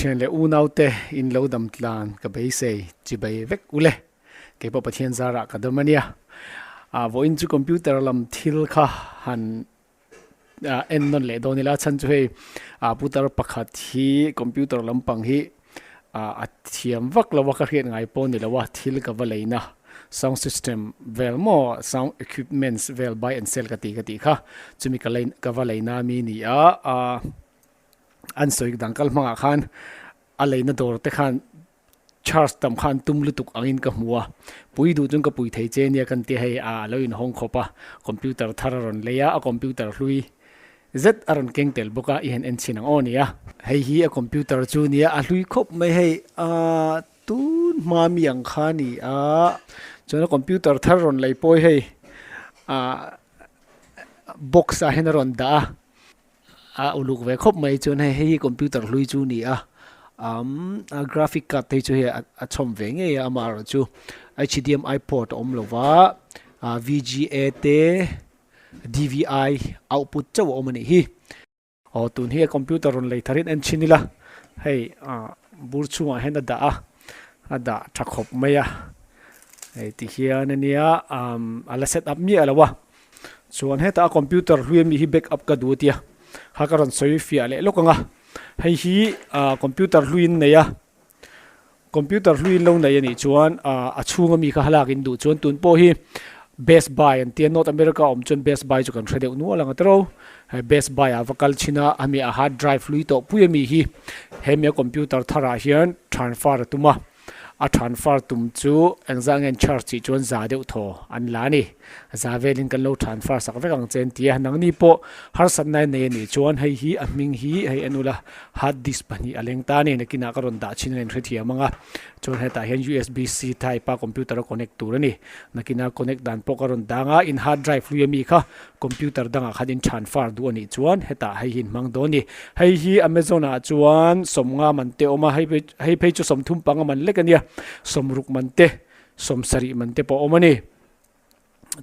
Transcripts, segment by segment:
Thian leh unaute in lo dam tlan ka beisei chibai vek ule. Keipawh Pathian zarah ka dam ania. Vawiin chu computer lam thil kha han en nawn leh dawn ila chhan chu hei putar pakhat hi computer lampang hi a thiam vak lo a ka hriat ngai pawh ni lo a thil ka va lei na sound system vel maw sound equipments vel buy and sell ka tih ka tih kha chumi ka lei ka va lei na mi ni a an sawi dang kal hmangah khan a leina dawr te khan Charge tam kha an tum lutuk angin ka hmu a, pui duh chuan ka pui thei che nia kan ti hei a lo inhawng khawp a, computer thar a rawn lei a, a computer hlui zet a rawn keng tel bawk a, i han en chhin ang aw nia. Hei hi a computer chu nia, a hlui khawp mai hei a tun hma mi ang kha a ni a, chuan a computer thar rawn lei pawh hi hei ah box ah hian a rawn dah a. A uluk ve khawp mai chuan hei hei hi computer hlui chu a ni a umm a graphic card te hi chu hei a chhawm ve ngei a amaherawhchu H_D_M_I port a awm lo va ah V_G_A te D_V_I output chauh a awm a nih hi aw tun hi a computer rawn lei tharin en chhin ila hei ah bur chhungah hian a dah a a dah tha khawp mai a hei tihian ania umm a la set up miah lo a. Chuan hetah a computer hlui ami hi back up ka duh tia kha ka rawn sawi fiah leh lawk ang a hei hi ah computer hlui in nei a computer hlui in lo nei anih chuan ah a chhung ami kha lak in duh chuan tun pawh hi best buy an tia north america awm chuan best buy chu kan hre deuh nual ang a tiro hei best buy ah va kal chhin a ami a hard drive hlui tawh pui ami hi hemi a computer thar ah hian transfer a tum a. A transfer tum chu engzah nge an charge tih chuan za deuh thaw an la a ni. Za velin kan lo transfer sak vek ang che an ti a, nangni pawh harsatna nei a nih chuan hei hi a hming hi hei en ula hard disk pahnih a leng ta a ni, nakinah ka rawn dah chhin a inhrethiam ang a, chuan hetah hian usb-c type a computer a connect tur a ni, nakinah connect dan pawh ka rawn dang a, in hard drive hlui ami kha Computer dangah khan in transfer duh a nih chuan hetah hei hi in hmang dawn a ni. Hei hi Amazon ah chuan sawmnga man te a awm a, hei phei hei phei chu sawmthum panga man lek a nia, sawmruk man te, sawmsarih man te pawh a awm a ni.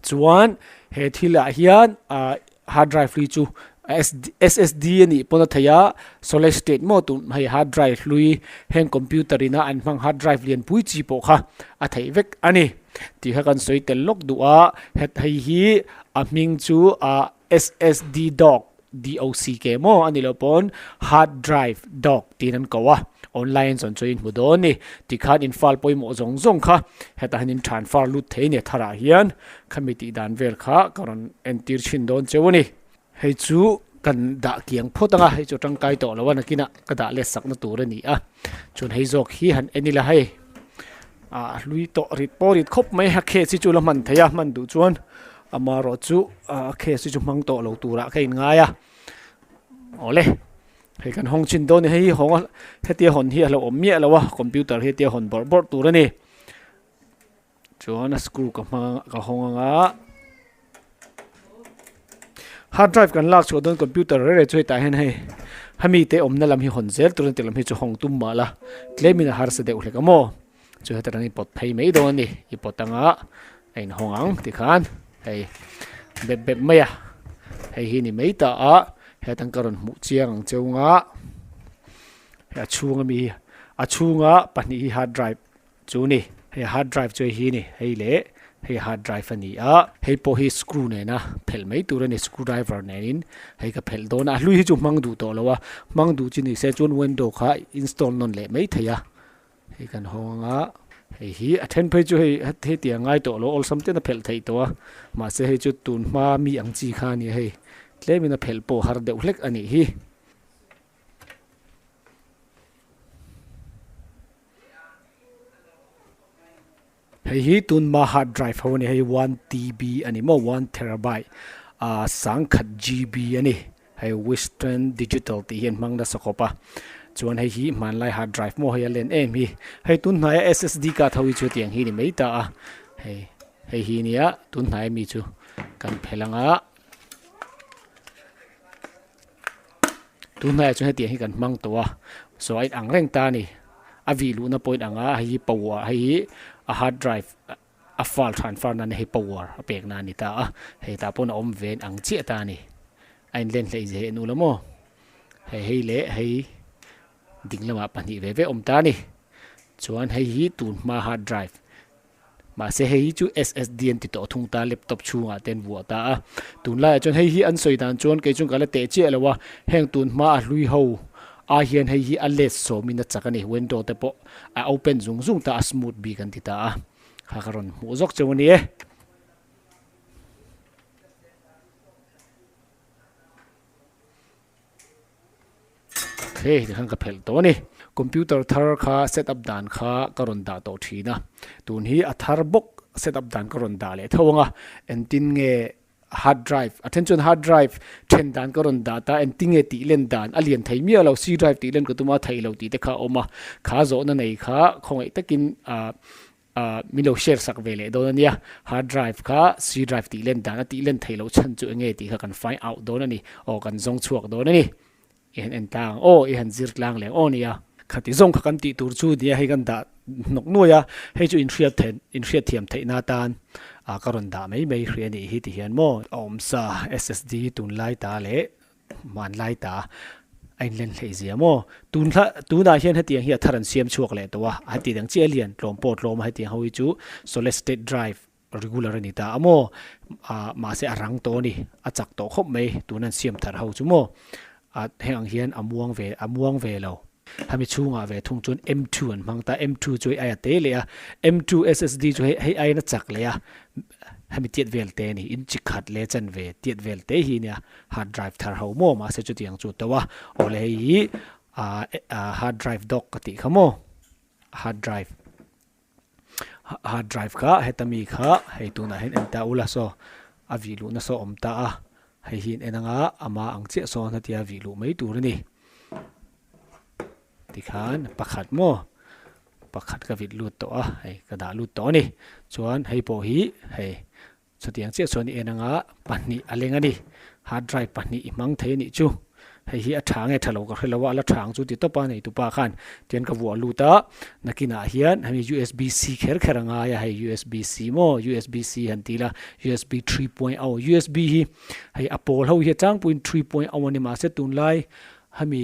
Chuan he thil ah hian ah hard drive hlui chu S_S_D a nih pawn a theih a, solid state maw tun hei hard drive hlui heng computer ina an hmang hard drive lianpui chi pawh kha a theih vek a ni. Tih kha kan sawi tel lawk duh a, het hei hi a hming chu ah SSD dock, D-O-C-K maw a ni loh pawn hard drive dock tiin an ko a, online zawn chu in hmu dawn a ni. Tikhan in file pawimawh zawng zawng kha hetah hian in transfer lut thei a ni a tharah hian khami tih dan vel kha ka rawn entir chhin dawn cheu a ni. Hei chu kan dah kiang phawt ang a, hei chu tangkai tawh lo a nakinah ka dah let sakna tur a ni a, chuan hei zawk hi han en ila hei ah hlui tawh rit pawh rit khawp mai a case hi chu la hman thei a hman duh chuan amaherawh chu a case hi chu hmang tawh lo turah ka inngai a awle hei kan hawng chin dawn a ni hei hi hawng a hetia hawn hi a lo awm miah lo a computer hi hetia hawn bawrh bawrh tur a ni. Chuan a screw ka hmang ka hawng anga hard drive kan lak chhuah dawn computer reng reng chu hetah hian hei hemi te awmna lam hi hawn zel tur a ni tih lam hi chu hawng tum mah la tlem in a harsa deuh hlek a maw chu heta tang i pawt phei mai dawn a ni i pawt anga a inhawng ang tikhan hei bep bep mai a hei hi ni mai ta a hetang ka rawn hmuh chiang ang cheu nga hei a chhung ami hi a chhunga pahnih hi hard drive Chu ni, hei hard drive chu hei hi ni, hei leh hei hard drive a ni a, hei pawh hi screw nena phelh mai tur a ni, screw driver nenin hei ka phelh dawn a, a hlui hi chu hmang duh tawh lo a, hmang duh chi ni se chuan window kha install nawn leh mai thei a, hei kan hawng ang a, hei hi a then phei chu hei hei tih a ngai tawh lo awlsam ten a phelh theih tawh a, mahse hei chu tun hma mi ang chi kha a ni a hei tlemin a phelh pawh har deuh hlek a nih hi. Hei hi tunma hard drive ho a ni hei 1 T_B a ni maw 1 terabyte ah sangkhat G_B a ni hei western digital tih hi an hmang nasa khawp a chuan hei hi hmanlai hard drive maw hei a len em hi hei tun hnaia S_S_D card ho hi chu tiang hi a ni mai ta a hei hei hi nia tun hnaia mi chu kan phelh ang a. Tun hnaiah chuan hetiang hi kan hmang tawh a so a inang reng ta a ni a vih luhna pawh a inang a hei hi power hei hi a hard drive a file transfer nan hei power a pek na a ni ta a hei tah pawn a awm ve ang chiah ta a ni a inlen hleih zeh nu la maw hei hei leh hei. Ding lamah pahnih ve ve awm ta a ni. Chuan hei hi tun hma hard drive mahse hei hi chu SSD an ti tawh thung ta laptop chhungah te an vuah ta a. Tunlaiah chuan hei hi an sawi dan chuan kei chuan ka la teh chiah lo a, heng tun hma a hlui ho ai hian hei hi a let sawmin a chak a ni. Window te pawh a open zung zung ta a smooth bik an ti ta a, kha ka rawn hmuh zawk cheu a ni e. Hei tikhan ka phelh tawh a ni. Computer thar kha set up dan kha ka rawn dah tawh thin a. Tun hi a thar bawk set up dan ka rawn dah leh tho ang a. Engtin nge hard drive a then chuan hard drive then dan ka rawn dah ta engtin nge tih len dan a lian thei miah lo C drive tih len ka tum a theih lo tih te kha a awm a. Kha zawhna nei kha khawngaih takin ah Ahh min lo share sak ve leh dawn a nia, hard drive kha C drive tih len dan a tih len theih loh chhan chu enge tih kha kan find out dawn a ni, aw kan zawng chhuak dawn a ni. I han en tlang ang aw, i han zir tlang leh ang aw nia. Khati zawng kha kan tih tur chu nia hei kan dah hnawk nuai a, hei chu inhriat theih inhriat thiam theihna atan ah ka rawn dah mai mai hrih a nih hi ti hian maw. A awmsa SSD tunlai ta leh Hmanlai ta a inlen hleih zia maw? Tun hla tunah hian hetiang hi a thar an siam chhuak leh tawh a, heti dang chiah lian tlawm pawh tlawm a hetiang ho hi chu solid state drive regular a ni ta a maw? Ah mahse a rang tawh a ni, a chak tawh khawp mai tun an siam thar ho chu maw? Ah heng ang hian a muang ve a muang ve lo. Hemi chhungah ve thung chuan M2 an hmang ta, M2 chu hei aia te leh a, M2 SSD chu hei hei aiin a chak leh a, hemi tiat vel te a ni, inchi khat leh chanve tiat vel te hi a nia, hard drive thar ho maw mahse chutiang chu to a, awle hei hi ah hard drive dock ka tih kha maw, hard drive hard drive kha heta mi kha hei tunah hian en ta ula saw a vih luhna saw awm ta a hei hi en anga ama ang chiah sawn hetia vih luh mai tur a ni tikhan pakhat maw pakhat ka vit lut tawh a hei ka dah lut tawh a ni chuan hei pawh hi hei Chutiang chiah chuan i en anga pahnih a leng a ni. Hard drive pahnih i hmang thei a nih chu. Hei hi a tha nge tha lo ka hre lo a, a la tha ang chu ti tawp a neitupa khan tian ka vuah lut a. Nakinah hian hemi USB C kher kher a ngai a, hei USB C maw USB C han ti ila USB 3.0 USB hi hei a pawl ho hi a tlangpuiin 3.0 a ni mahse tunlai hemi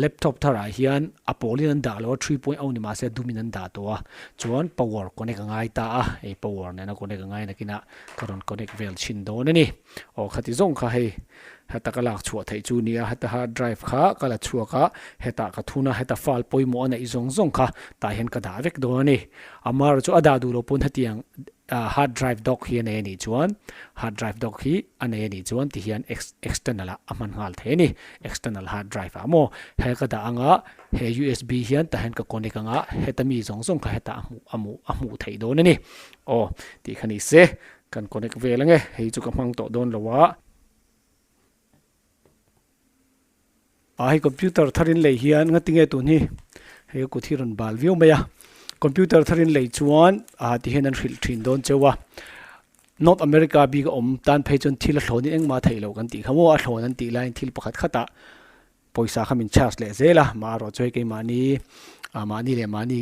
Laptop tharah hian a pawlin an dah lo a, 3.0 ni mahse a dumin an dah tawh a, chuan power connect a ngai ta a, hei power nena connect a ngai nakinah ka rawn connect vel chhin dawn a ni. Aw khati zawng kha hei heta ka lak chhuah theih chu nia, heta hard drive kha ka la chhuak a, hetah ka thun a, heta file pawimawh a neih zawng zawng kha tah hian ka dah vek dawn a ni. Amaherawhchu chu a dah duh loh pawn hetiang hard drive dock hi a nei a nih chuan hard drive dock hi a nei a nih chuan ti hian external ah a hman nghal thei a ni external hard drive ah maw he ka dah anga he usb hian tah hian ka connect anga heta mi zawng zawng kha hetah a hmuh a hmuh a hmuh theih dawn a ni aw tih kha ni se kan connect vel ange hei chu ka hmang tawh dawn lo a. A hei computer thar in lei hian nga tinge tun hi hei a kut hi rawn bal viau mai a computer thar in lei chuan ah ti hian an hrilh thin dawn cheu a North America bik a awm tan phei chuan thil a thlawn in engmah a theih loh kan tih kha maw a thlawn an tih laiin thil pakhat khatah pawisa kha min charge leh zel a maherawh chu hei keimahni ah mahni leh mahni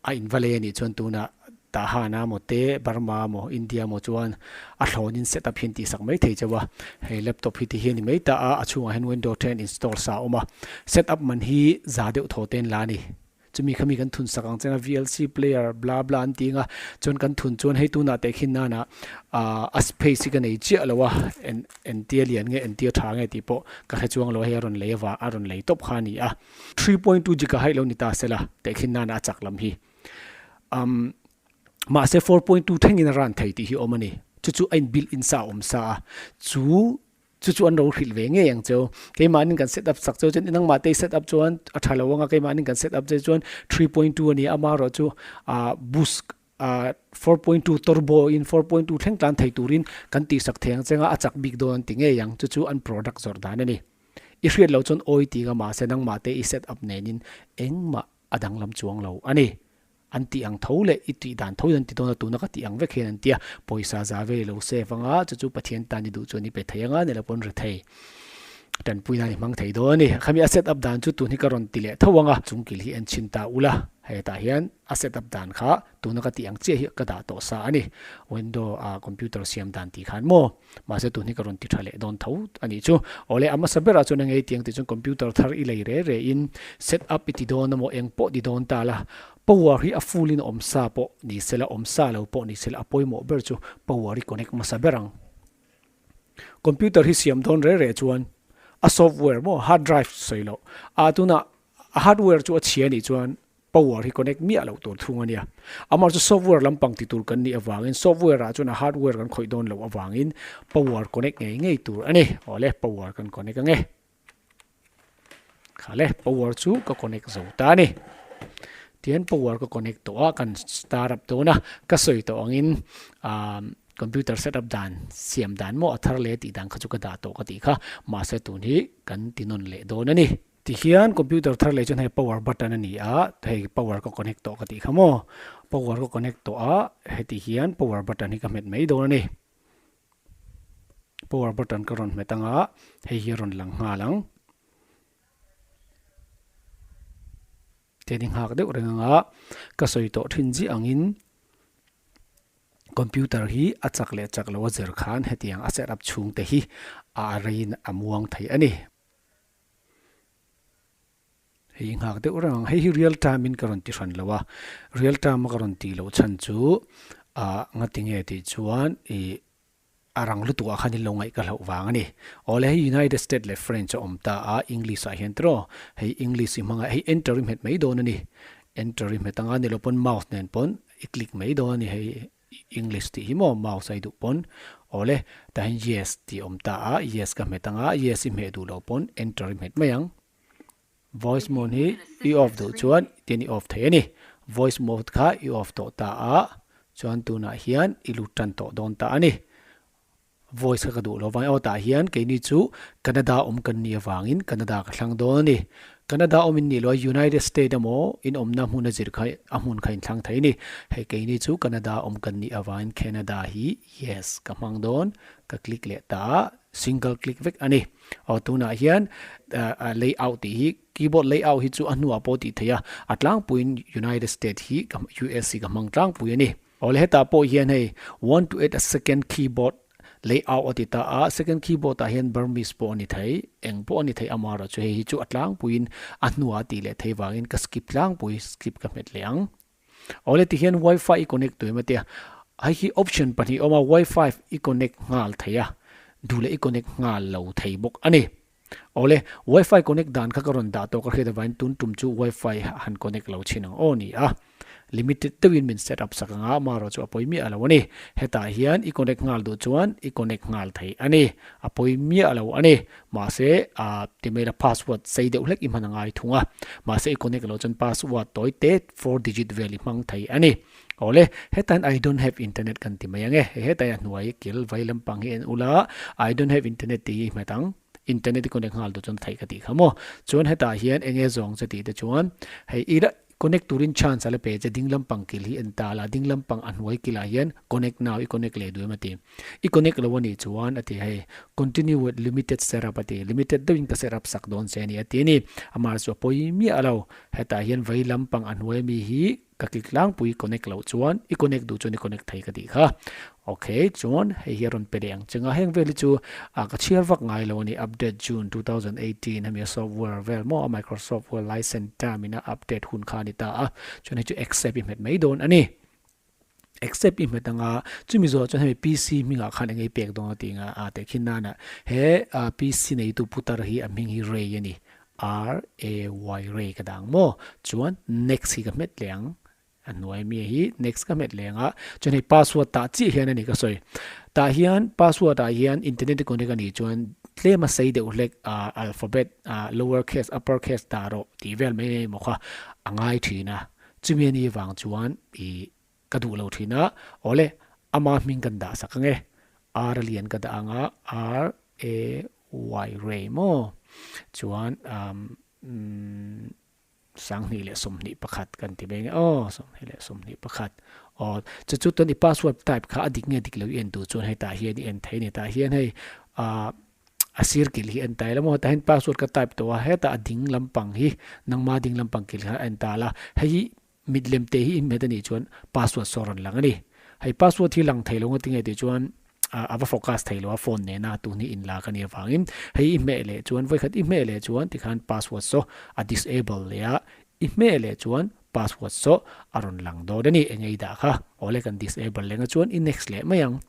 A inva lei anih chuan tunah Tahan-a maw te, Burma maw, India maw chuan a thlawnin set up hian tihsak mai thei chauh a. Hei laptop hi ti hian ni mai ta a, a chhungah hian window ten install sa a awm a. Set up man hi za deuh thaw te an la a ni. Chumi khami kan thun sak ang cheng a VLC player bla bla an ti ang a, chuan kan thun chuan hei tunah teh khin nana a space hi ka nei chiah lo a, en entia lian nge entia tha nge tih pawh ka hre chuang lo a, hei a rawn lei avang a rawn lei tawp kha a ni a. 3.2 gigabyte lo ni ta sela tehkhin nana a chak lam hi. Um, mahse 4.2 thlengin a ran thei tih hi awm a ni. Chu chu a in built in sa awm sa a. Chu chu chu an ro hrilh ve ngei ang cheu. Keimahnin kan set up sak cheu chuan nangmah te i set up chuan a tha lo anga keimahnin kan set up che chuan 3.2 a ni a, amaherawh chu ah boost ah 4.2 turbo in 4.2 thleng tlan thei turin kan tihsak thei ang chenga a chak bik dawn an ti ngei ang. Chu chu an product zawrh dan a ni. I hriat loh chuan awi tih nga mahse nangmah te i set up nenin engmah a danglam chuang lo a ni. An tih ang tho leh i tih dan tho in an ti dawn a, tuna ka tih ang vek hian an tia, pawisa za ve lo save anga chu chu Pathian tan i duh chuan i pe thei anga ni lo pawn ri thei tanpui nan i hmang thei dawn a ni. Khami a set up dan chu tun hi ka rawn ti leh tho anga, chung kil hi en chhin ta ula. Hetah hian a set up dan kha tuna ka tih ang chiah hi ka dah tawh sa a ni. Window ah computer siam dan tih khan maw? Mahse tun hi ka rawn ti tha leh dawn tho a nih chu. Awle a hmasa berah chuan a ngei tiang tih chuan computer thar i lei re re in set up i ti dawn emaw eng pawh ti dawn ta la, power hi a full in a awm sa pawh ni sela awm sa lo pawh ni sela a pawimawh ber chu power i connect hmasa ber ang. Computer hi siam dawn re re chuan a software maw hard drive sawi loh ah tunah a hardware chu a chhia nih chuan power hi connect miah loh tur thung a nia. Amah chu software lampang ti tur kan nih avangin software ah chuan a hardware kan khawih dawn loh avangin power connect ngei ngei tur a ni. Awle power kan connect ange. Khale power chu ka connect zo ta a ni. Tihian power ka connect tawh a kan start up dawn a ka sawi tawh angin ah computer set up dan siam dan maw a thar leh tih dan kha chu ka dah tawh ka tih kha mahse tun hi kan ti nawn leh dawn a ni. Tihian computer thar leh chuan hei power button a ni a, hei power ka connect tawh ka tih kha maw? Power ka connect tawh a, heti hian power button hi ka hmet mai dawn a ni. Power button ka rawn hmet anga hei hi a rawn lang nghal ang. Tihian i nghak deuh reng anga ka sawi tawh thin chiah angin Computer hi a chak leh chak lo a zir khan hetiang a set up chhung te hi a reiin a muang thei a ni. Hei nghak deuh reng ang. Hei hi real time in ka rawn ti hran lo a, real time a ka rawn tih loh chhan chu ah ngati nge tih chuan ih a rang lutuk ah khan in lo ngaih ka hlauh vang a ni. Awle hei United State leh French a awm ta a English ah hian tiraw hei English i hmang a hei enter i hmet mai dawn a ni. Enter i hmet anga ni lo pawn mouse nen pawn i click mai dawn a ni hei. English tih hi maw mouse a i duh pawn awle tah hian yes tih a awm ta a yes ka hmet anga yes i hmeh duh loh pawn enter i hmet mai ang. Voice mode hi i off duh chuan tian i off thei a ni. Voice mode kha i off tawh ta a chuan tunah hian i lut tan tawh dawn ta a ni. Voice kha ka duh lo vang aw tah hian keini chu Canada awm kan nih avangin Canada ka thlang dawn a ni. Canada awm in nih loh a United State emaw in awmna hmun a zir kha a hmun kha in thlang thei a ni. Hei keini chu Canada awm kan nih avangin Canada hi yes ka hmang dawn ka click leh ta a single click vek a ni. Aw tunah hian layout tih hi keyboard layout hi chu a hnuah pawh tih theih a a tlangpuiin United State hi US hi ka hmang tlangpui a ni. Awle hetah pawh hian hei want to add a second keyboard layout a ti ta a, second keyboard ah hian Burmese pawh a ni thei, eng pawh a ni thei amaherawh chu hei hi chu a tlangpuiin a hnuah a tih leh thei vangin ka skip tlangpui, skip ka hmet leh ang. Awle ti hian wifi i connect tuem a tia, hei hi option pahnih a awm a, wifi i connect nghal thei a, duh leh i connect nghal lo thei bawk a ni. Awle, wifi connect dan kha ka rawn dah tawh ka hriat avangin tun tum chu wifi han connect lo chhin ang aw ni a. Limited deuhin min set up sak anga amaherawh chu a pawi miah lo a ni. Hetah hian i connect nghal duh chuan i connect nghal thei a ni. A pawi miah lo a ni. Mahse, ah ti mai la password sei deuh hlek i hman a ngai thung a. Mahse i connect loh chuan password tawi te four digit vel i hmang thei a ni. Awle, hetain I don't have internet kan ti mai ang e. Hei hetai a hnuai kil vai lampang hi en ula I don't have internet tih hi i hmet ang. Internet i connect nghal duh chuan a theih ka tih kha maw. Chuan hetah hian eng nge zawng che tih te chuan hei i la connect turin chance a la pe che ding lampang kil hi en ta la ding lampang a hnuai kilah hian connect now i connect leh duh em a ti. I connect lo a nih chuan a ti hei continue with limited setup a ti. Limited deuhin ka setup sak dawn che a ni a ti a ni. Amah chu a pawi miah lo. Hetah hian vai lampang a hnuai ami hi Ka click tlangpui connect loh chuan i connect duh chuan i connect thei ka tih kha. Ok chuan hei hi a rawn pe leh ang che nga heng vel hi chu ah ka chhiar vak ngai lo a ni update June 2018 hemi a software vel maw a Microsoft Word license term in a update hun kha a ni ta a chuan hei chu accept i hmet mai dawn a ni. Accept i hmet anga chumi zawh chuan hemi PC hmingah khan eng ei pek dawn a tih nga a tehkhin nana he PC neitu putar hi a hming hi Ray a ni. R-A-Y Ray ka dang maw? Chuan next hi ka hmet leh ang. A hnuai mi hi next ka hmet leh ang a. Chuan hei password tah chiah hian a ni ka sawi. Tah hian password ah hian internet i connect a nih chuan tlem a sei deuh hlek alphabet lower case upper case dah rawh tih vel mai mai emaw kha a ngai thin a. Chumi a nih vang chuan ih ka duh lo thin a. Awle ama hming kan dah sak ang e. R a lian ka dah ang a R A Y Ray maw chuan umm 2021 kan ti mai nge aw 2021 aw chu chu chuan i password type kha a dik nge dik lo i en duh chuan hei tah hian i en thei a ni tah hian hei ah a sir kil hi en ta ila maw tah hian password ka type tawh a hetah a ding lampang hi nangma ding lampang kil kha a en ta la hei hi. Mit lem te hi i hmet a nih chuan password saw rawn lang a ni. Hei password hi lang thei lo nga tinge tih chuan a va focus thei lo a phone nena tun hi inlak a nih avangin hei i hmeh leh chuan vawikhat i hmeh leh chuan tikhan password saw a disable leh a, i hmeh leh chuan password saw a rawn lang dawn a ni. Enge i dah kha? Awle kan disable leh nga chuan i next leh mai ang.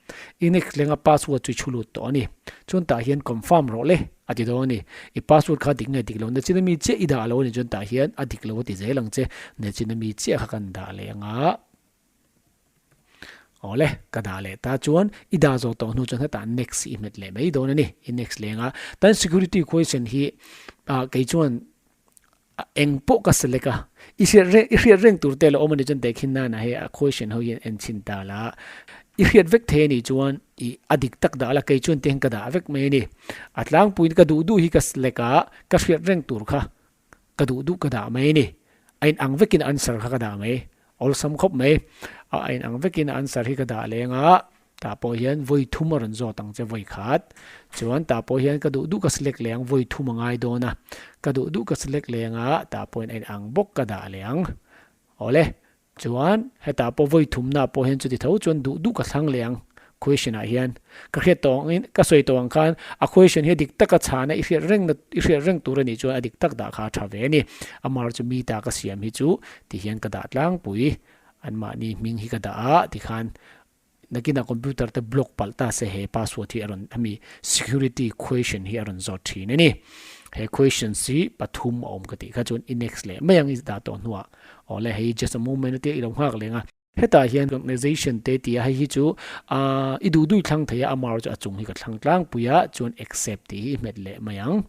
I next leh nga password chu i chhu lut tawh a ni. Chuan tah hian confirm rawh le a ti dawn a ni. I password kha dik nge dik lo nachin ami chiah i dah lo a nih chuan tah hian a dik lo a ti zel ang che. Nachin ami chiah kha kan dah leh anga. Awle, ka dah leh ta chuan i dah zawh tawh hnu chuan hetah next i hmet leh mai dawn a ni. I next leng a. Tan security question hi ah kei chuan eng pawh ka select a. I hriat reng i hriat reng tur te lo awm a nih chuan tehkhin nana hei a question ho hian en chhin ta la. I hriat vek thei a nih chuan i a dik tak dah la kei chuan tihian ka dah vek mai a ni. A tlangpuiin ka duh duh hi ka select a, ka hriat reng tur kha ka duh duh ka dah mai a ni. A inang vekin answer kha ka dah mai. Awlsam khawp mai. A inang vekin answer hi ka dah leng a, tah pawh hian vawi thum a rawn zawt ang che vawi khat. Chuan tah pawh hian ka duh duh ka select leh ang vawi thum a ngai dawn a. Ka duh duh ka select leng a, tah pawhin a inang bawk ka dah leh ang. Awle. Chuan hetah pawh vawi thumna pawh hian chuti tho chuan duh duh ka thlang leh ang question ah hian. Ka hriat tawh angin ka sawi tawh ang khan a question hi a dik taka chhana i hriat reng na i hriat reng tur a nih chuan a dik tak dah kha a tha ve a ni. Amar chu mi ta ka siam hi chu ti hian ka dah tlangpui anmahni hming hi ka dah a tikhan Nakinah computer te block palh ta se he password hi a rawn hemi security question hi a rawn zawt thin a ni. He questions hi pathum a awm ka tih kha chuan i next leh mai ang i dah tawh hnuah awle hei just a moment a tia i lo nghak leng a. Hetah hian organization te tia hei hi chu ahh i duh duh i thlang thei a amar chu a chung hi ka thlang tlangpui a chuan accept tih hi i hmet leh mai ang.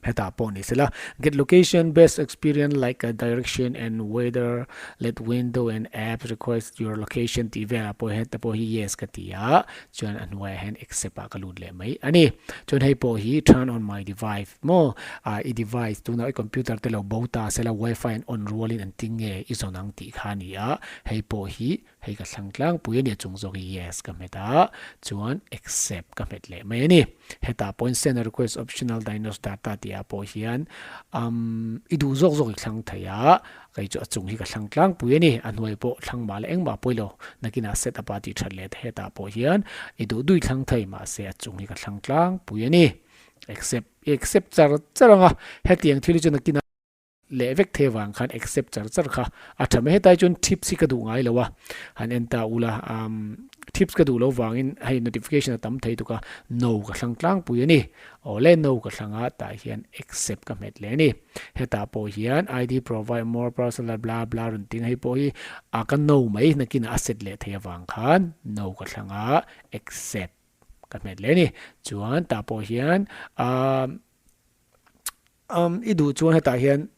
Hetah pawh ni sela, Get location based experience like a direction and weather, let window and apps request your location tih velah pawh hian heta pawh hi yes ka ti a, chuan a hnuaiah hian accept ah ka lut leh mai a ni. Chuan hei pawh hi turn on my device maw, ah i device tunah i computer te lo bo ta sela wifi an on rualin an ti nge i zawn ang tih kha a ni a, hei pawh hi Hei ka thlang tlangpui a ni a chung zawk hi yes ka hmet a, chuan accept ka hmet leh mai a ni. Hetah pawhin send a request optional dinos data tih ah pawh hian umm i duh zawk zawk i thlang thei a, kei chu a chung hi ka thlang tlangpui a ni, a hnuai pawh thlang mah la engmah pawi lo, nakinah set up a tih that leh te hetah pawh hian i duh duh i thlang thei mahse a chung hi ka thlang tlangpui a ni. Accept i accept char char ang a, hetiang thil hi chu nakinah. Leh vek thei avang khan accept char char kha a tha mai. Hetlai chuan tips hi ka duh ngai lo a, han en ta ula umm tips ka duh lo vangin hei notification a tam thei tuk a, no ka thlang tlangpui a ni. Awle no ka thlang a tah hian accept ka hmet leh a ni. Hetah pawh hian ID provide more personal bla bla rawn ting hei pawh hi a ka no mai nakinah a set leh thei avang khan no ka thlang a accept ka hmet leh a ni. Chuan tah pawh hian umm. Um, i duh chuan hetah hian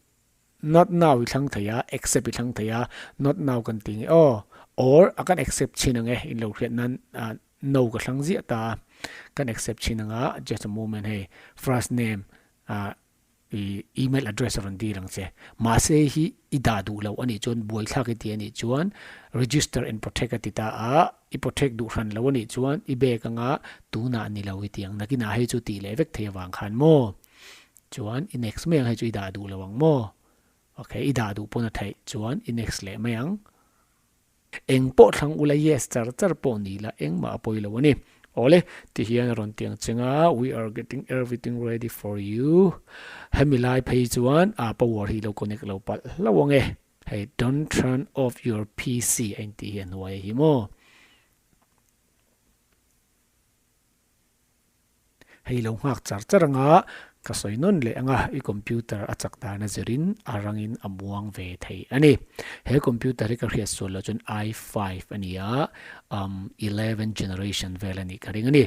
not now i thlang thei a, accept i thlang thei a, not now kan ti nge aw, or a kan accept chin ang e, in lo hriat nan ah no ka thlang ziah ta a, kan accept chin ang a, just a moment hei, first name ah i email address a rawn dil ang che, mahse hi i dah duh loh a nih chuan buaithlak i ti a nih chuan register and protect a ti ta a, i protect duh hran lo a nih chuan i bag anga tunah ni lo i ti ang, nakinah hei chu tih leh vek thei avang khan maw. Chuan i next mai ang hei chu i dah duh lo ang maw? Ok, i dah duh pawn a theih chuan i next leh mai ang. Eng pawh thlang ula yes char char pawh ni la engmah a pawi lo a ni. Awle, ti hian a rawn tiang cheng a, we are getting everything ready for you. Hemi lai phei chuan a power hi lo connect lo palh hlauh ang e. Hei don't turn off your PC a intih hi a hnuai a hi maw? Hei lo nghak char char anga ka sawi nawn leh anga i computer a chak dan a zirin a rangin a muang ve thei a ni. He computer hi ka hriat sual loh chuan i5 a ni a, um 11 generation vel a nih ka ring a ni.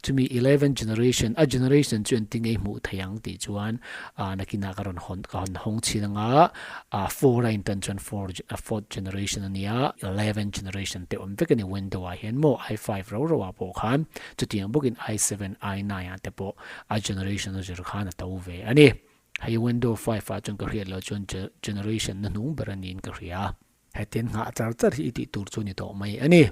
Chumi 11 generation, a generation chu engtin nge i hmuh thei ang tih chuan ah nakinah ka rawn hawn ka hawn hawng chhin anga ah four a intan chuan four fourth generation a ni a, 11 generation te awm vek a ni window ah hian maw i5 ro ro ah pawh khan. Chutiang bawkin i seven, i nine ah te pawh a generation a zir khan a to ve a ni. Hei window 5 ah chuan ka hriat loh chuan generation na hnung ber a niin ka hria. Hetiang nghah char char hi i tih tur chu ni tawh mai a ni.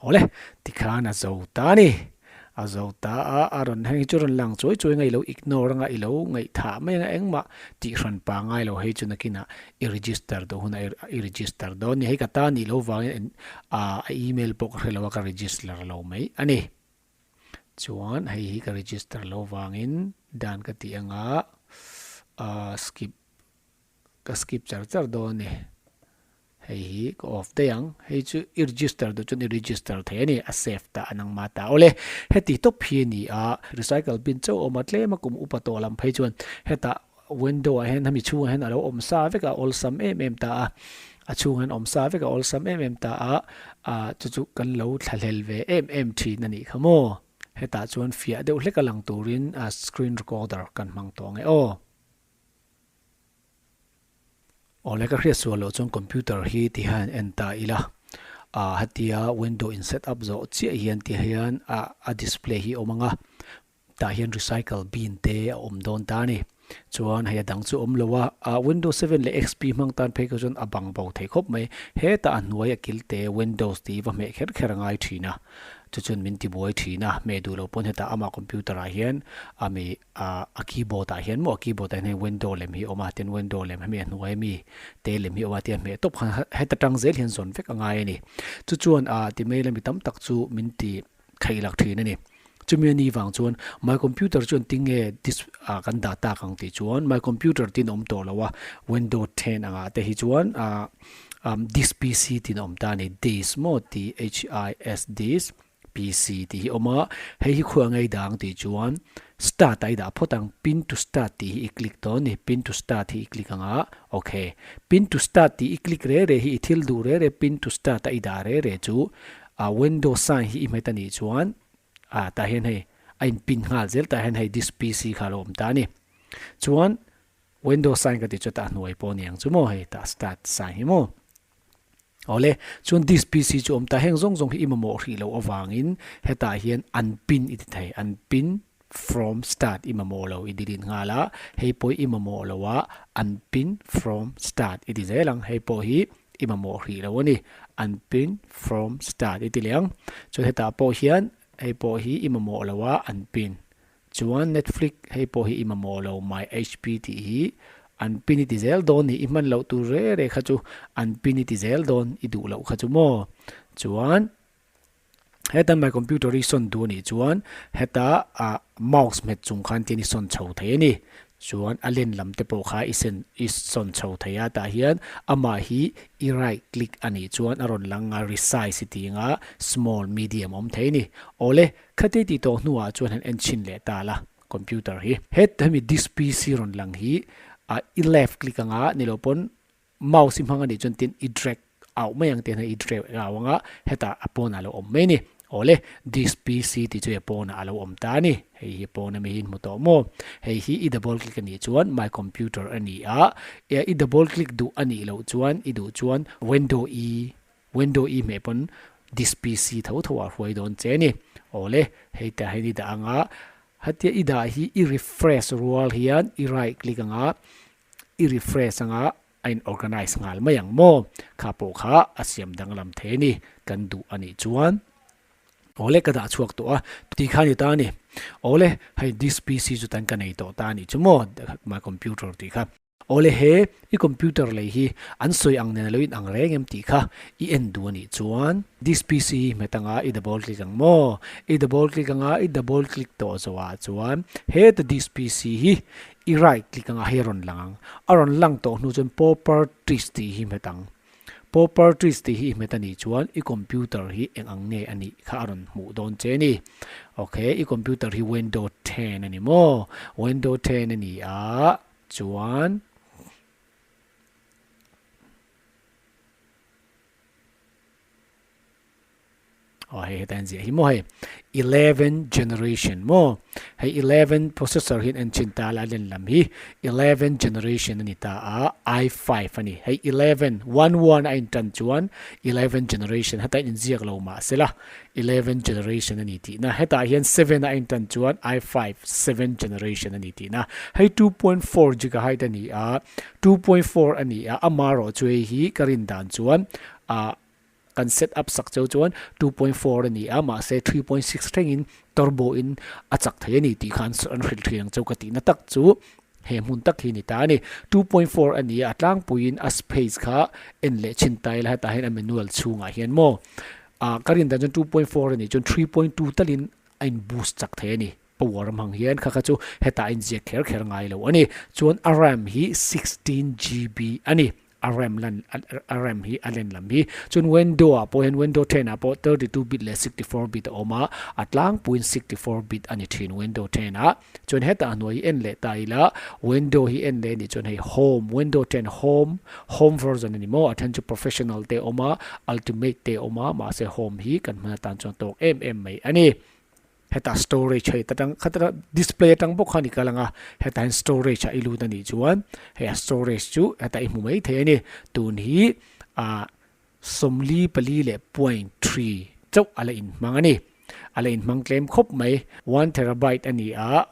Awle, tikhan a zo ta a ni. A zo ta a, a rawn heng hi chu rawn lang chuai chuai nga i lo ignore anga i lo ngaihthah mai anga engmah tih hran pa ngai lo hei chu nakinah i register duh hunah i register dawn a ni. Hei ka ta nih lo vangin a email pawh ka hre lo a ka register lo mai a ni. Chuan hei hi ka register lo vangin dan ka tih anga skip ka skip char char dawn a ni. Hei hi ka off daih ang. Hei chu i register duh chuan i register thei a ni. A save ta a nangmah ta. Awle, heti tawp hi a ni a, recycle bin chauh a awm a, tlem a kum upa tawh lam phei chuan hetah window ah hian hemi chhungah hian a lo awm sa vek a, awlsam em em ta a. A chhungah hian awm sa vek a, awlsam em em ta a, ah chu chu kan lo thlahlel ve em em thin a nih kha maw. Hetah chuan fiah deuh hlek a lang turin screen recorder kan hmang tawh ang e aw. Awle ka hriat sual loh chuan computer hi ti hian en ta ila ah hetia window in set up zawh chiah hian ti hian ah a display hi a awm ang a tah hian recycle bin te a awm dawn ta a ni chuan hei a dang chu a awm lo a ah window seven leh X P hmang tan phei kha chuan a bang bo thei khawp mai hetah a hnuai a kil te windows tih va hmeh kher kher a ngai thin a chu chuan min ti buai thin a hmeh duh loh pawn hetah amah computer ah hian a mi Ah a keyboard ah hian maw a keyboard ah hian hei window lem hi a awm a tin window lem hemi a hnuai ami te lem hi a awm a tia hmeh tawp khan heta tang zel hian zawn vek a ngai a ni chu chuan ah ti mail ami tam tak chu min ti khaih lak thin a ni chumi a ni vang chuan my computer chuan tinge dis ah kan dah tak ang tih chuan my computer tin a awm tawh lo a window then angah te hi chuan ah this P C tin a awm ta a ni this maw T H I S this. PC tih hi a awm a, hei hi khuah ngei dang tih chuan start ah i dah phawt ang, pin to start tih hi i click dawn a ni, pin to start hi i click ang a, ok. Pin to start tih i click re re hi i thil duh re re pin to start a i dah re re chu ah window sign hi i hmet a nih chuan ah tah hian hei a in pin nghal zel tah hian hei this PC kha a lo awm ta a ni. Chuan window sign ka tih chu tah hnuai pawh a ni ang chu maw hei tah start sign hi maw. Awle, chuan this PC chu awm ta, heng zawng zawng hi i mamawh hrih loh avangin hetah hian an pin i ti thei, an pin from start i mamawh lo i delete nghal a, hei pawh i mamawh lo a an pin from start i ti zel ang, hei pawh hi i mamawh hrih lo a ni, an pin from start i ti leh ang, chuan hetah pawh hian hei pawh hi i mamawh lo a an pin Chuan Netflix hei pawh hi i mamawh lo my HP tih hi an pin i ti zel dawn ni i hman loh tur re re kha chu an pin i ti zel dawn i duh loh kha chu maw. Chuan heta my computer i sawn duh anih chuan heta ah mouse hmet chung khan tian i sawn chho thei a ni. Chuan a len lam te pawh kha i sen i sawn chho thei a tah hian amah hi i right click anih chuan a rawn lang a resize i tih anga small medium a awm thei a ni. Awle Khati tih tawh hnuah chuan han en chhin leh ta la computer hi. Het hemi this PC rawn lang hi ah i left click anga ni lo pawn mouse i hmang anih chuan tin i drag out mai ang tiang hian i drag out anga hetah a pawnah a lo awm mai a ni. Awle this PC tih chu he pawnah a lo awm ta a ni. Hei hi pawn ami hi in hmu tawh maw? Hei hi i double click anih chuan my computer a ni a, i double click duh anih loh chuan i duh chuan window i Window i hmeh pawn this PC tho tho ah hruai dawn che a ni. Awle, hei tah hian i dah ang a, hetia i dah hi i refresh rual hian i right click ang a, i refresh ang a, a in organize nghal mai ang maw? Kha pawh kha a siam danglam thei a ni, kan duh a nih chuan. Awle, ka dah chhuak tawh a, tih kha a ni ta a ni. Awle, hei this PC chu tan ka nei tawh ta a nih chu maw, my computer tih kha. Awle he, i computer lei hi an sawi ang nen a lo in ang reng em tih kha i en duh a nih chuan this PC hi hmet anga i double click ang maw? I double click anga i double click tawh zawhah chuan heta this PC hi i right click anga hei a rawn lang ang. A rawn lang tawh hnu chuan properties tih hi hmet ang. Properties tih hi i hmet a nih chuan i computer hi eng ang nge a nih kha a rawn hmuh dawn che a ni. Ok, i computer hi window 10 a ni maw? Window 10 a ni a. Chuan aw hei heta an ziah hi maw hei 11 generation maw hei 11 processor hian en chin ta la len lam hi 11 generation ani ta a i5 ani hei 11 1 1 a in tan chuan 11 generation heta in ziak lo mah sela 11 generation a ni tihna. Hetah hian 7 a intan chuan i5 7 generation a ni tihna. Hei 2.4 gigabyte a ni a, 2.4 a ni a, amarawh chu hei hi ka rin dan chuan ah Kan set up sak cheu chuan 2.4 a ni a, mahse 3.6 thlengin turbo in a chak thei a ni tih kha an hrilh thin ang cheu ka tihna tak chu he hmun tak hi ni ta a ni. 2.4 a ni a, a tlangpuiin a space kha en leh chhin ta ila hetah hian a manual chhungah hian maw ah ka rin dan chuan 2.4 a nih chuan 3.2 talin a in boost chak thei a ni. Power hmang hian kha kha chu hetah a inziak kher kher ngai lo a ni. Chuan a RAM hi 16 GB a ni. A RAM lan a RAM hi a len lam hi. Chuan window ah pawh hian window 10 ah pawh 32 bit leh 64 bit a awm a, a tlangpuiin 64 bit a ni thin window 10 ah. Chuan hetah hnuai hi en leh ta ila window hi en leh a nih chuan hei home window 10 home home version a ni maw a then chu professional te a awm a ultimate te a awm a mahse home hi kan hman atan chuan tawk em em mai a ni. Hetah storage hei ta tang khatah display atang bawk khan i kal ang a, hetah hian storage ah i lut a nih chuan hei a storage chu hetah i hmu mai thei a ni. Tun hi ah 44 leh point 3 chauh a la inhmang a ni. A la inhmang tlem khawp mai. One terabyte a ni a,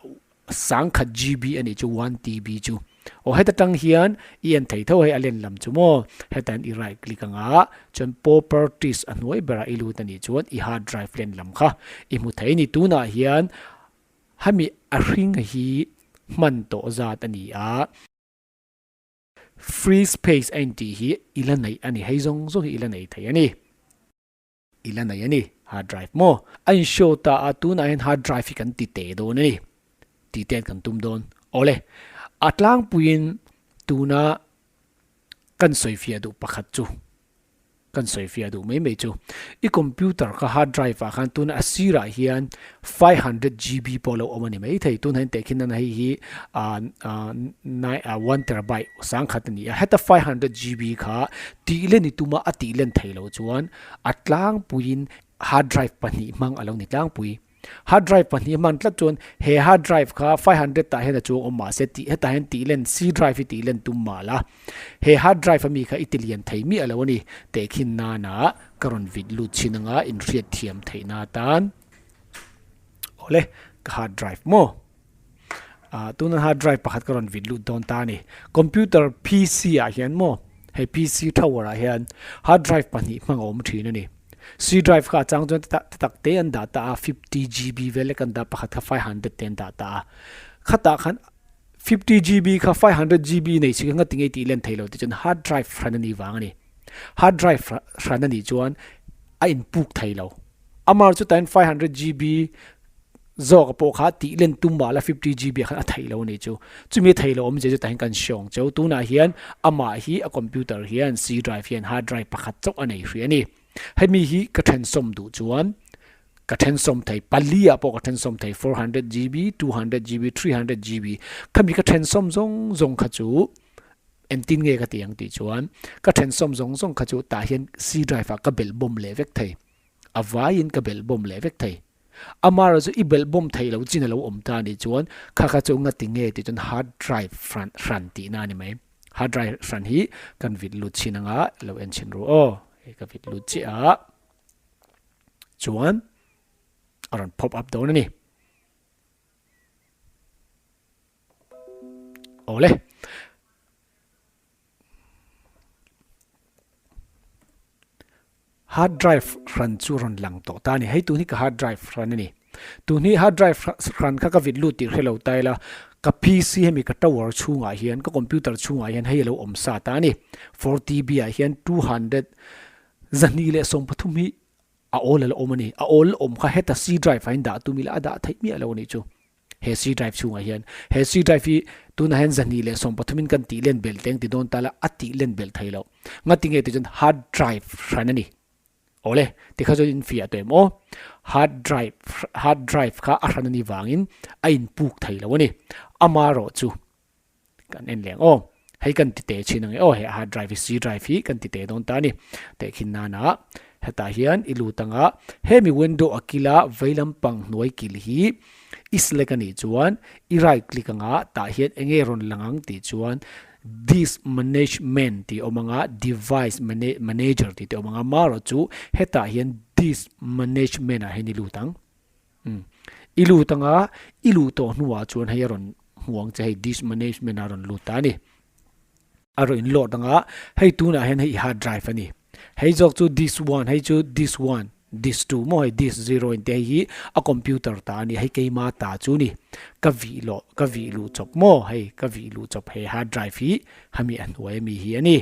10,000 GB a nih chu one TB chu. Aw heta tang hian i en thei tho hei a len lam chu maw heta hian i right click anga chuan properties a hnuai berah i lut a nih chuan i hard drive len lam kha i hmu thei a ni. Tunah hian hemi a hring hi hman tawh zat a ni a. Free space a intih hi i la neih a ni hei zawng zawng hi i la nei thei a ni. I la nei a ni, hard drive maw? A in show ta a, tunah hian hard drive hi kan ti teh dawn a ni. Ti ten kan tum dawn. Awle, a tlangpuiin tuna kan sawifiah duh pakhat chu, kan sawifiah duh mai mai chu, i computer kha hard drive ah khan tuna a sirah hian 500 GB pawh lo awm a ni mai thei. Tunah hian tehkhin nana hei hi 1 terabyte 10,000 a ni a, heta 500 GB kha tihlen i tuma a tihlen thei loh chuan A tlangpuiin hard drive pahnih hmang a lo ni tlangpui. Hard drive pahnih hman tlat chuan he hard drive kha 500 tah hian a chuang awm mah se tih hetah hian tih len C drive hi tih len tum mah la he hard drive ami kha i ti lian thei miah lo a ni. Tehkhin nana ka rawn vit lut chin anga inhriat thiam theihna atan awle ka hard drive maw? Ah tuna hard drive pakhat ka rawn vit lut dawn ta a ni. Computer PC ah hian maw hei PC tower ah hian hard drive pahnih hmang a awm thin a ni. C drive kha a chang chuan te tak te an dah ta a 50 GB vel lek an dah pakhat kha 500 te an dah ta a. Khatah khan 50 GB kha 500 GB nei si kha nga ti ngei tih len thei lo te chuan hard drive hran a nih vang a ni. Hard drive hran a nih chuan a inpuk thei lo. Amar chu tain 500 GB zawk pawh kha tih len tum mah la 50 GB ah khan a theih lo a nih chu. Chumi a theih loh awmzia chu tah hian kan hriawng cheu. Tunah hian amah hi a computer hian C drive hian hard drive pakhat chauh a nei hrih a ni. Hemi hi ka thensawm duh chuan ka thensawm thei pali ah pawh ka thensawm thei 400 GB, 200 GB, 300 GB khami ka thensawm zawng zawng kha chu engtin nge ka ti ang tih chuan ka thensawm zawng zawng kha chu tah hian C drive ah ka belh bawm leh vek thei. A vaiin ka belh bawm leh vek thei. Amara chu i belh bawm theih loh chin a lo awm ta anih chuan kha kha chu nga ti nge tih chuan hard drive hran hran tihna a ni mai. Hard drive hran hi kan vit lut chin anga lo en chhin ru aw. Hei ka vit lut chiah a chuan a rawn pop up dawn a ni. Awle. Hard drive hran chu rawn lang tawh ta a ni. Hei tun hi ka hard drive hran a ni. Tun hi hard drive hran kha ka vit lut tih hre lo ta ila, ka PC hemi ka tower chhungah hian, ka computer chhungah hian hei a lo awm sa ta a ni. 4TB ah hian 200 233 hi a awl a la awm a ni. A awl awm kha heta C drive ah hian dah tum ila a dah theih miah lo a nih chu. He C drive chhungah hian he C drive hi tunah hian 213 in kan tih len belh teng ti dawn ta la a tih len belh thei lo. Ngati nge tih chuan hard drive hran a ni. Awle tikha chuan in fiah tawh em aw. Hard drive hard drive kha a hran a nih vangin a inpuk thei lo a ni. Amarawh chu kan en leh ang aw. Hei kan ti teh thin ang e aw he hard drive hi C drive hi kan ti teh dawn ta a ni. Tehkhin nana hetah hian i lut anga hemi window a kila vei lampang hnuai kil hi i select a nih chuan i right click anga tah hian eng nge rawn lang ang tih chuan disk management tih a awm anga device manager tih te a awm anga marawh chu hetah hian disk management ah hian i lut ang. Umm. I lut anga i luh tawh hnuah chuan hei a rawn hmu ang che hei disk management a rawn lut ta a ni. A rawn in load anga hei tunah hian hei i hard drive a ni. Hei zawk chu disk one, hei chu disk one, disk two maw hei disk zero in te hei hi a computer ta a ni, hei keima ta chu ni. Ka vih loh, ka vih luh chawp maw hei ka vih luh chawp he hard drive hi hemi a hnuai ami hi a ni.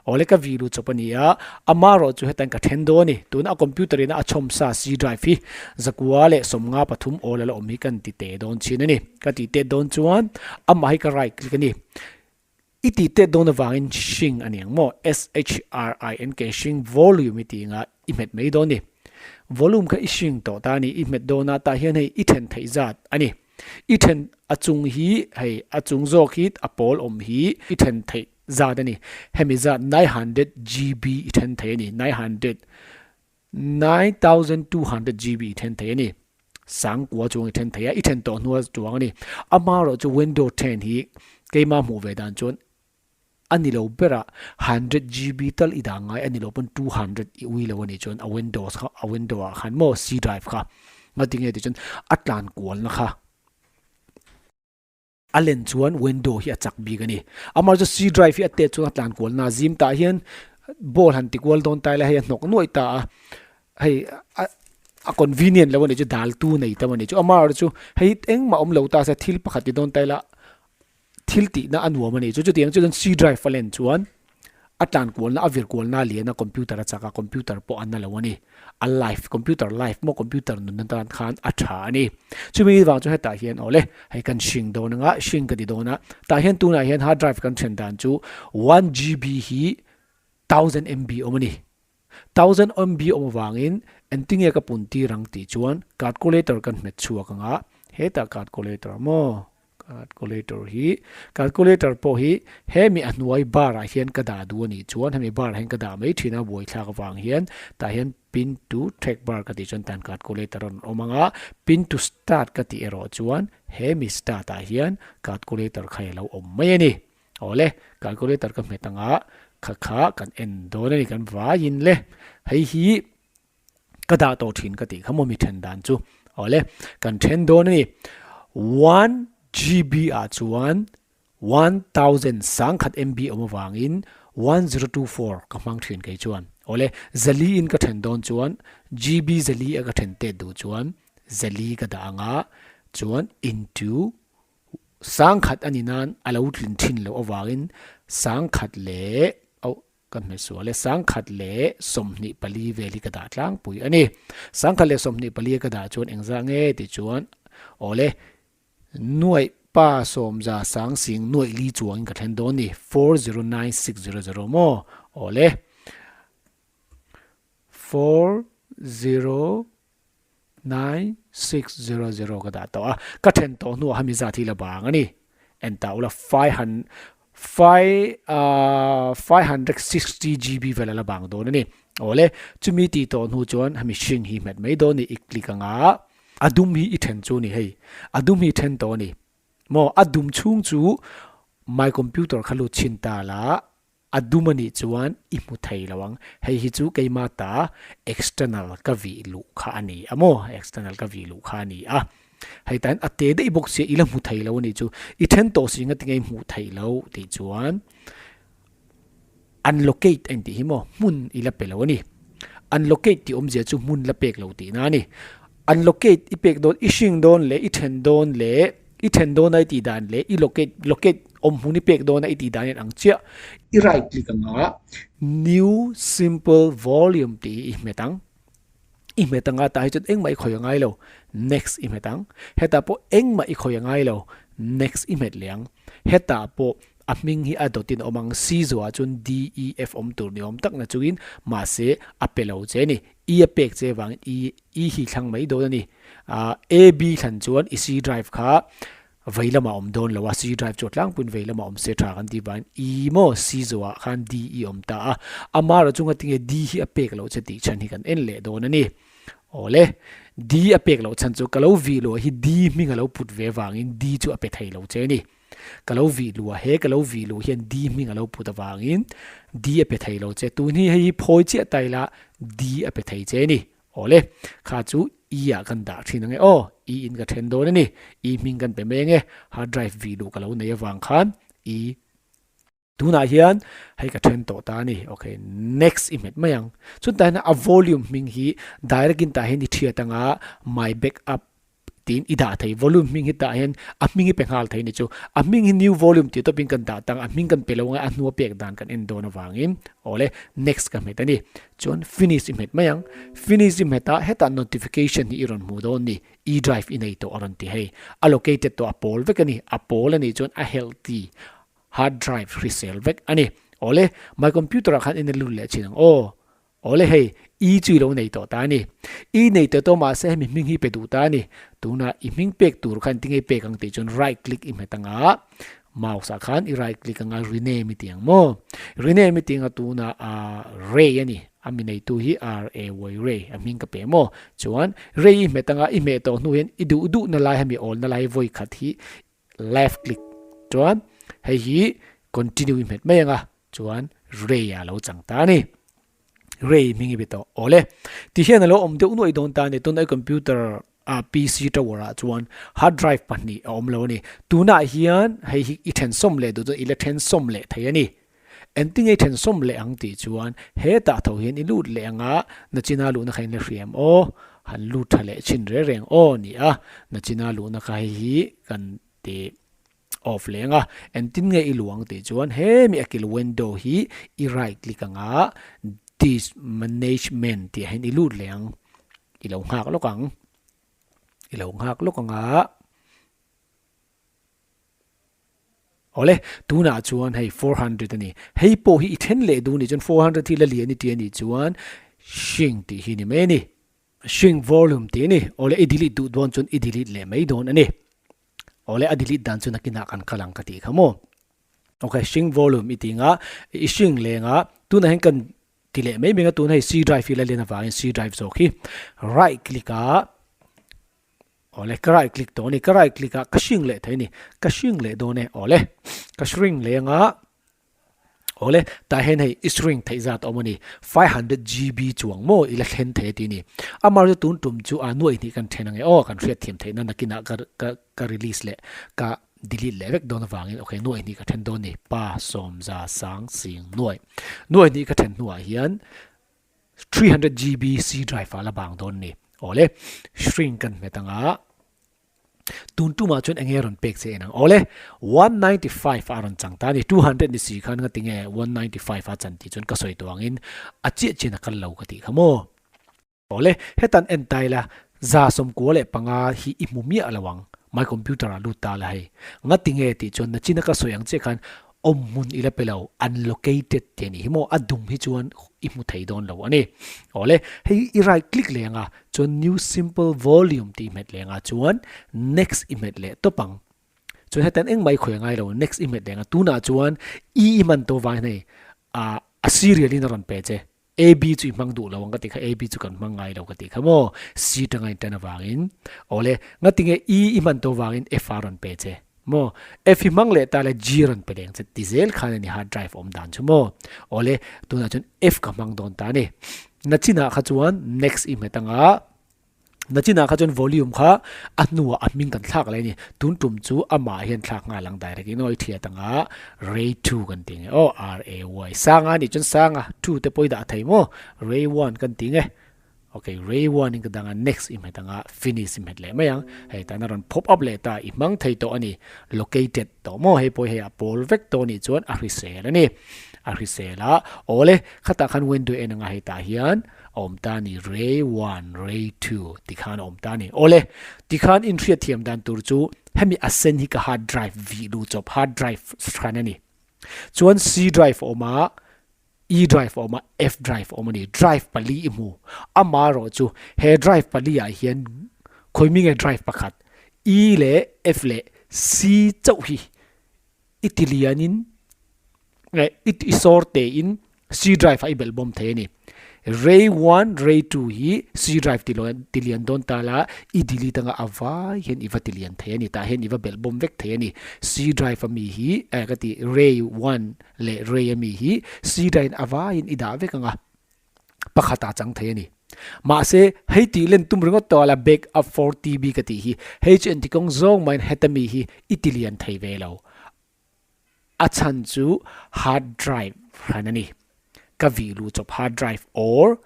Awle ka vih luh chawp a ni a, amaherawh chu hetan ka then dawn a ni. Tuna a computer ina a chhawm sa C drive hi 193 awl a la awm hi kan ti teh dawn chin a ni. Ka tih tet dawn chuan amah hi ka right click a ni. I tih tet dawn avangin shrink a ni ang maw? S-H-R-I-N-K shrink volume i tih anga i hmet mai dawn a ni. Volume kha i shrink tawh ta a ni, i hmet dawn a, tah hian hei i then theih zat a ni. I then a chung hi hei a chung zawk hi a pawl awm hi i then theih zat a ni. Hemi zat 900 GB i then thei a ni, 900 9200 GB i then thei a ni. Sangkua chuang i then thei a, i then tawh hnua chuang a ni. Amaherawh chu window 10 hi keimah hmuh ve dan chuan a ni lo ber a, 100 GB tal i dah ngai a ni lo pawn 200 i ui lo a nih chuan a windows kha a window ah khan maw C drive kha ngatinge tih chuan a tlan kualna kha A len chuan window hi a chak bik a ni. Amah chu C drive hi a tet chuan a tlan kual na zim tah hian ball han ti kual dawn ta ila hei a hnawk nuaih ta a, hei a a convenient lo a nih chu dal tu nei tam a nih chu. Amaherawhchu chu hei engmah awm lo ta se thil pakhat ti dawn ta ila thil tihna a nuam a nih chu. Chutiang chu chuan C drive a len chuan A tlan kualna, a vir kualna lian a computer a chak a, computer pawh a na lo a ni. A life, computer life maw computer nun atan khan a tha a ni. Chumi vang chu hetah hian awle, hei kan hring dawn anga, hring ka ti dawn a, tah hian tunah hian hard drive kan then dan chu 1GB hi 1000MB awm a ni. 1000MB awm avangin engtinge ka pun tir ang tih chuan calculator kan hmet chhuak anga, hetah calculator maw Calculator hi, calculator pawh hi hemi a hnuai bar ah hian ka dah duh a nih chuan hemi bar ah hian ka dah mai thin a buaithlak avang hian tah hian pin to track bar ka tih chuan tan calculator a rawn awm ang a, pin to start ka tih erawh chuan hemi start ah hian calculator kha i lo awm mai a ni. Awle, calculator ka hmet ang a, kha kha kan en dawn a ni kan vaiin le. Hei hi. Ka dah tawh thin ka tih kha maw mi then dan chu. Awle, kan then dawn a ni. 1GB ah chuan 1000 sangkhat MB awm avangin 1024 ka hmang thin kei chuan. Awle, zali in ka then dawn chuan GB zali a ka then tet duh chuan zali ka dah anga chuan into sangkhat a ni nan a lo tlin thin loh avangin sangkhat leh oh Ka hmehsual e, 1024 vel hi ka dah tlangpui a ni. 1024 a ka dah chuan engzah nge tih chuan awle nuaih pa sawmza sang sing nuaih li chuangin ka thlen dawn ni, 409600 maw awle 40. 9600 ka dah tawh a, ka then tawh hnuah hemi zat hi la bang a ni. En ta ula 560 GB vel a la bang dawn a ni. Awle, chumi tih tawh hnu chuan hemi hring hi hmet mai dawn a ni, i click anga a dum hi i then chu a ni hei, a dum hi i then tawh a ni. Maw, a dum chhung chu my computer kha lut chhin ta la, A dum a nih chuan i hmu thei lo ang. Hei hi chu keima ta external ka vih luh kha a ni a maw? External ka vih luh kha a ni a. Hei tan a te daih bawk sia i la hmu thei lo a nih chu. I then tawh si ngatinge i hmuh theih loh tih chuan unlocate a intih hi maw? Hmun i la pe lo a ni. Unlocate tih awmzia chu hmun la pek lo tihna a ni. Unlocate i pek dawn, i hring dawn leh i then dawn leh i then dawn a i tih dan leh i locate locate awm hmun i pek dawn a i tih dan hian ang chiah. I right click anga new simple volume tih hi i hmet ang. I hmet anga tah hi chuan engmah i khawi a ngai lo, next i hmet ang. Hetah pawh engmah i khawi a ngai lo, next i hmet leh ang. Hetah pawh a hming hi a dawtin a awm ang, C zawhah chuan D, E, F awm tur ni awm tak na chungin mahse a pe lo che a ni. E a pek che vangin E I hi thlang mai dawn a ni. A, B thlan chuan i C drive kha vei lamah awm dawn lo a, C drive chu a tlangpuiin vei lamah awm se tha kan tih vangin E maw C zawhah khan D i awm ta a. Amaherawh chu ngatinge D hi a pek loh che tih chhan hi kan en leh dawn a ni. Awle, D a pek loh chhan chu ka lo vih luah hi D hming a lo put ve vangin D chu a pe thei lo che a ni. Ka lo vih luh a, he ka lo vih luh hian D hming a lo put avangin D a pe thei lo che. Tun hi hei hi phawi chiah ta ila D a pe thei che a ni. Awle, kha chu E ah kan dah thin ange aw, E in ka then dawn a ni. E hming kan pe mai ange, hard drive vih luh ka lo nei avang khan E. Tunah hian hei ka then tawh ta a ni. Ok, next i hmet mai ang. Chuan tah hian a volume hming hi direct in tah hian i thiat anga my backup tiin i dah thei. Volume hming hi tah hian a hming hi pe nghal thei a ni chu. A hming hi new volume tih tawpin kan dah tang a hming kan pe lo anga a hnua pek dan kan en dawn avangin awle next ka hmet a ni. Chuan finish i hmet mai ang. Finish i hmet a hetah notification hi i rawn hmu dawn ni. E drive i nei tawh a rawn ti hei. Allocated tawh a pawl vek a ni. A pawl a nih chuan a healthy hard drive hrisel vek a ni. Awle, my computer ah khan en a lut leh thin ang aw. Awle hei, E chu i lo nei tawh ta a ni. E nei tawh tawh mahse hemi hming hi pe duh ta a ni. Tunah i hming pek tur khan tinge pek ang tih chuan right click i hmet anga mouse ah khan i right click anga rename i ti ang maw. Rename i ti anga tunah ah Ray a ni. A mi neitu hi R-A-Y Ray a hming ka pe maw. Chuan Ray i hmet anga i hmeh tawh hnu hian i duh duhna lai hemi awlna lai vawi khat hi left click chuan hei hi continue i hmet mai anga chuan ray a lo chang ta a ni. Ray hming i be tawh. Awle, ti hian a lo awm deuh nuaih dawn ta a ni. Tunah i computer a PC tower ah chuan hard drive pahnih a awm lo a ni. Tunah hian hei hi i thensawm leh duh chuan i la thensawm leh thei a ni. Engtinge i thensawm leh ang tih chuan hetah tho hian i lut leh anga nachina luhna kha in la hriam aw, han lut tha leh chhin reng reng aw ni a, nachina luhna kha hei hi kan ti off leh anga engtin nge i luh ang tih chuan hemi a kil window hi i right click anga disk management tih ah hian i lut leh ang, i lo nghak lawk ang, i lo nghak lawk anga. Awle, tunah chuan hei 400 a ni. Hei pawh hi i then leh duh nih chuan 400 hi la lian i ti a nih chuan shrink tih hi ni mai a ni. Shrink volume tih a ni. Awle, i delete duh dawn chuan i delete leh mai dawn a ni. Awle, a delete dan chu nakinah kan kal ang ka tih kha maw. Ok, shrink volume i ti nga, i shrink leng a, tunah hian kan ti leh mai mai a, tuna hei C drive hi la lian avangin C drive zawk hi right click a, Awle, ka right click tawh a ni, ka right click a, ka shrink leh thei a ni, ka shrink leh dawn e, awle, ka shrink leh anga, awle, tah hian hei i shrink theih zat a awm a ni, 500 GB chuang maw i la thlen thei a ti a ni, amaherawhchu tun tum chu a nuaih hnih kan then ange aw, kan hriat thiam theih nan nakinah ka ka ka release leh ka delete leh vek dawn avangin ok nuaih hnih ka then dawn a ni, pa sawmza sang sing nuaih, nuaih hnih ka then hnuah hian 300 GB C drive ah la bang dawn ni. Awle, shrink kan hmet anga tun tumah chuan enge rawn pek che en ang. Awle, 195 a rawn chang ta ni. 200 ni si khan nga tinge 195 a chan tih chuan ka sawi tawh angin a chiah chian a kal lo ka tih kha maw. Awle, hetan en ta ila 195 hi i hmu miah lo ang. My computer ah lut ta la hei. Nga tinge tih chuan nachina ka sawi ang che khan Awm hmun i la pe lo, unlocated tih a nih hi maw, a dum hi chuan i hmu thei dawn lo a ni. Awle, hei i right click leh anga chuan new simple volume tih i hmet leh anga chuan next i hmet leh tawp ang. Chuan hetiang engmah i khawi a ngai lo, next i hmet leh anga tunah chuan i i hman tawh vangin hei a serial in a rawn pe che. AB chu i hmang duh lo ang ka tih kha, AB chu kan hmang ngai lo ka tih kha maw, C tanga in tan avangin awle ngatinge E i hman tawh vangin F a rawn pe che maw, F i hmang leh ta le G rawn pe leng che ti zel khan a ni hard drive awm dan chu maw, awle tunah chuan F ka hmang dawn ta a ni. Nachinah kha chuan next i hmet anga. Nachinah kha chuan volume kha a hnuah a hming kan thlak leh a ni. Tun tum chu amah hian thlak nghal ang direct in aw i thiat anga ray two kan ti nge aw R A Y sanga anih chuan sanga two te pawh i dah thei maw ray one kan ti nge ok ray one in ka dang a next i hmet anga finish i hmet leh mai ang hei tan a rawn pop up leh ta i hmang thei tawh a ni located tawh maw hei pawh hei a pawl vek tawh anih chuan a hrisel a ni a hrisel a awle khatah khan window en anga hei tah hian a awm ta a ni, Ray one, Ray two ti khan a awm ta a ni. Awle, tikhan inhriat thiam dan tur chu hemi a sen hi ka hard drive vih luh chawp, hard drive hran a ni. Chuan C drive a awm a, E drive a awm a, F drive a awm a ni. Drive pali i hmu. Amaherawh chu he drive pali ah hian khawi mi nge drive pakhat E leh F leh C chauh hi i ti lianin i sawr tein C drive ah i belh bawm thei a ni. Ray one, Ray two hi C drive ti ti lian dawn ta la i delete anga a vai hian i va ti lian thei a ni. Tah hian i va belh bawm vek thei a ni. C drive a mi hi eh ka ti Ray one leh Ray a mi hi C drive in a vaiin i dah vek anga pakhat ah chang thei a ni. Mahse hei tih len tum ringawt tawh la back up 4 TB ka tih hi hei chu engti kawng zawng mahin heta mi hi i ti lian thei ve lo. A chhan chu hard drive hran a ni. Ka vih luh chawp hard drive or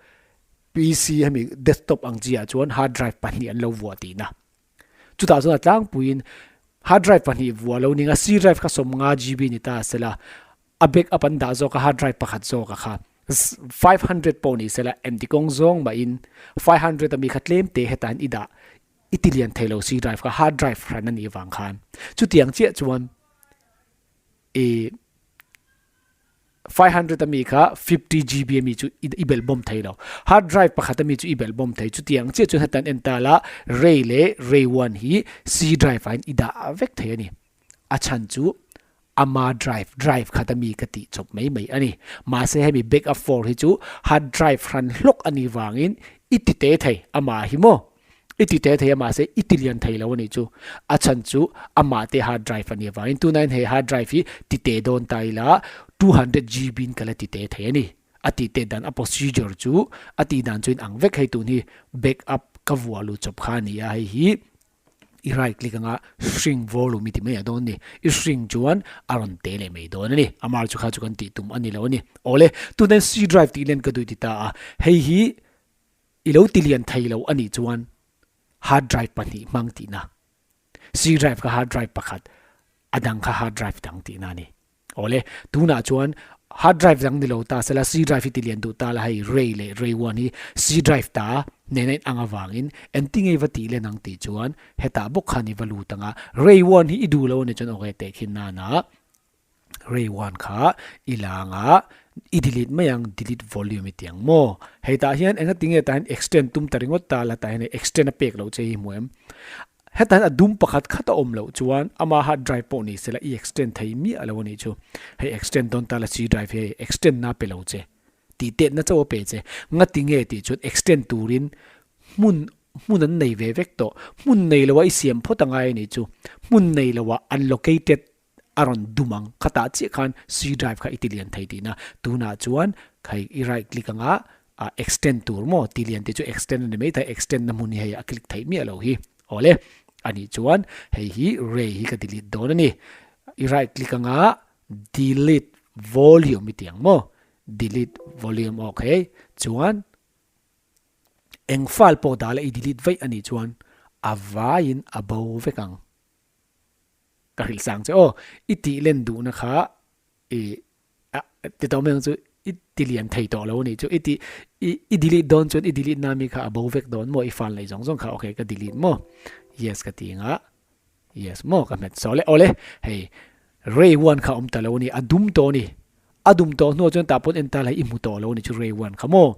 PC hemi desktop ang chi ah chuan hard drive pahnih an lo vuah tihna. Chutah chuan a tlangpuiin hard drive pahnih vuah lo ning a C drive kha 50 GB ni ta sela a backup an dah zawk a hard drive pakhat zawk a kha 500 pawh ni sela engti kawng zawng mahin 500 ami kha tlem te hetah hian i dah i ti lian thei lo C drive kha hard drive hran a nih vang khan chutiang chiah chuan i 500 ami kha 50 GB ami chu i belh bawm thei lo hard drive pakhat ami chu i belh bawm thei chutiang chiah chuan hetan en ta la ray leh ray one hi C drive ah hian i dah vek thei a ni a chhan chu ama drive drive khat ami ka tih chawp mai mai a ni mahse hemi backup for hi chu hard drive hran hlawk a nih vangin i ti te thei amah hi maw I ti te thei a mahse i ti lian thei lo a nih chu. A chhan chu amah te hard drive a nih avangin tunah hian he hard drive hi ti te dawn ta ila 200 GB in ka la ti te thei a ni. A ti te dan a procedure chu a tih dan chu in ang vek hei tun hi back up ka vuah luh chawp kha a ni a hei hi i right click anga shrink volume i ti mai a dawn a ni. I shrink chuan a rawn te leh mai dawn a ni. Amah chu kha chu kan tih tum a ni lo a ni. Awle tunah hian C drive tih len ka duh ti ta a hei hi I lo ti lian thei lo a nih chuan hard drive pahnih hmang tihna. C drive kha hard drive pakhat, a dang kha hard drive dang tihna a ni. Awle, tunah chuan hard drive dang ni lo ta sela C drive hi ti lian duh ta la hei Ray leh Ray one hi C drive ta nena in ang avangin engtinge i va tih len ang tih chuan hetah bawk khan i va lut ang a, Ray one hi i duh lo a nih chuan okay teh khin nana Ray one kha i la anga i delete mai ang delete volume i ti ang maw hei tah hian enga tinge tah hian extend tum ta ringawt ta la tah hian hei extend a pek loh che hi hmu em hetah hian a dum pakhat khat a awm loh chuan ama hard drive pawh ni sela i extend thei miah lo a nih chu hei extend dawn ta la C drive hi hei extend na pe lo che tih tet na chauh a pe che nga tinge tih chuan extend turin hmun hmun an nei ve vek tawh hmun nei loa i siam phawt angai a nih chu hmun nei loa unlocated a rawn dum ang. Khatah chiah khan C drive kha i ti lian thei tihna. Tunah chuan hei i right click anga ah extend tur maw ti lian tih chu extend a ni mai thei, extend na hmun hi hei a click theih miah lo hi. Awle, anih chuan hei hi ray hi ka delete dawn a ni. I right click anga delete volume i ti ang maw, delete volume okay chuan eng file pawh dah la i delete vaih anih chuan a vaiin a bo vek ang. Ka hrilh sang che aw, i tih len duhna kha i ti tawh mai ang chu i ti lian thei tawh lo a nih chu, i ti i delete dawn chuan i delete na mi kha a bo vek dawn maw, i file neih zawng zawng kha okay ka delete maw, yes ka ti ang a, yes maw ka hmet saw le awle hei ray one kha awm ta lo a ni, a dum tawh a ni, a dum tawh hnuah chuan tah pawn en ta la i hmu tawh lo a ni chu ray one kha maw,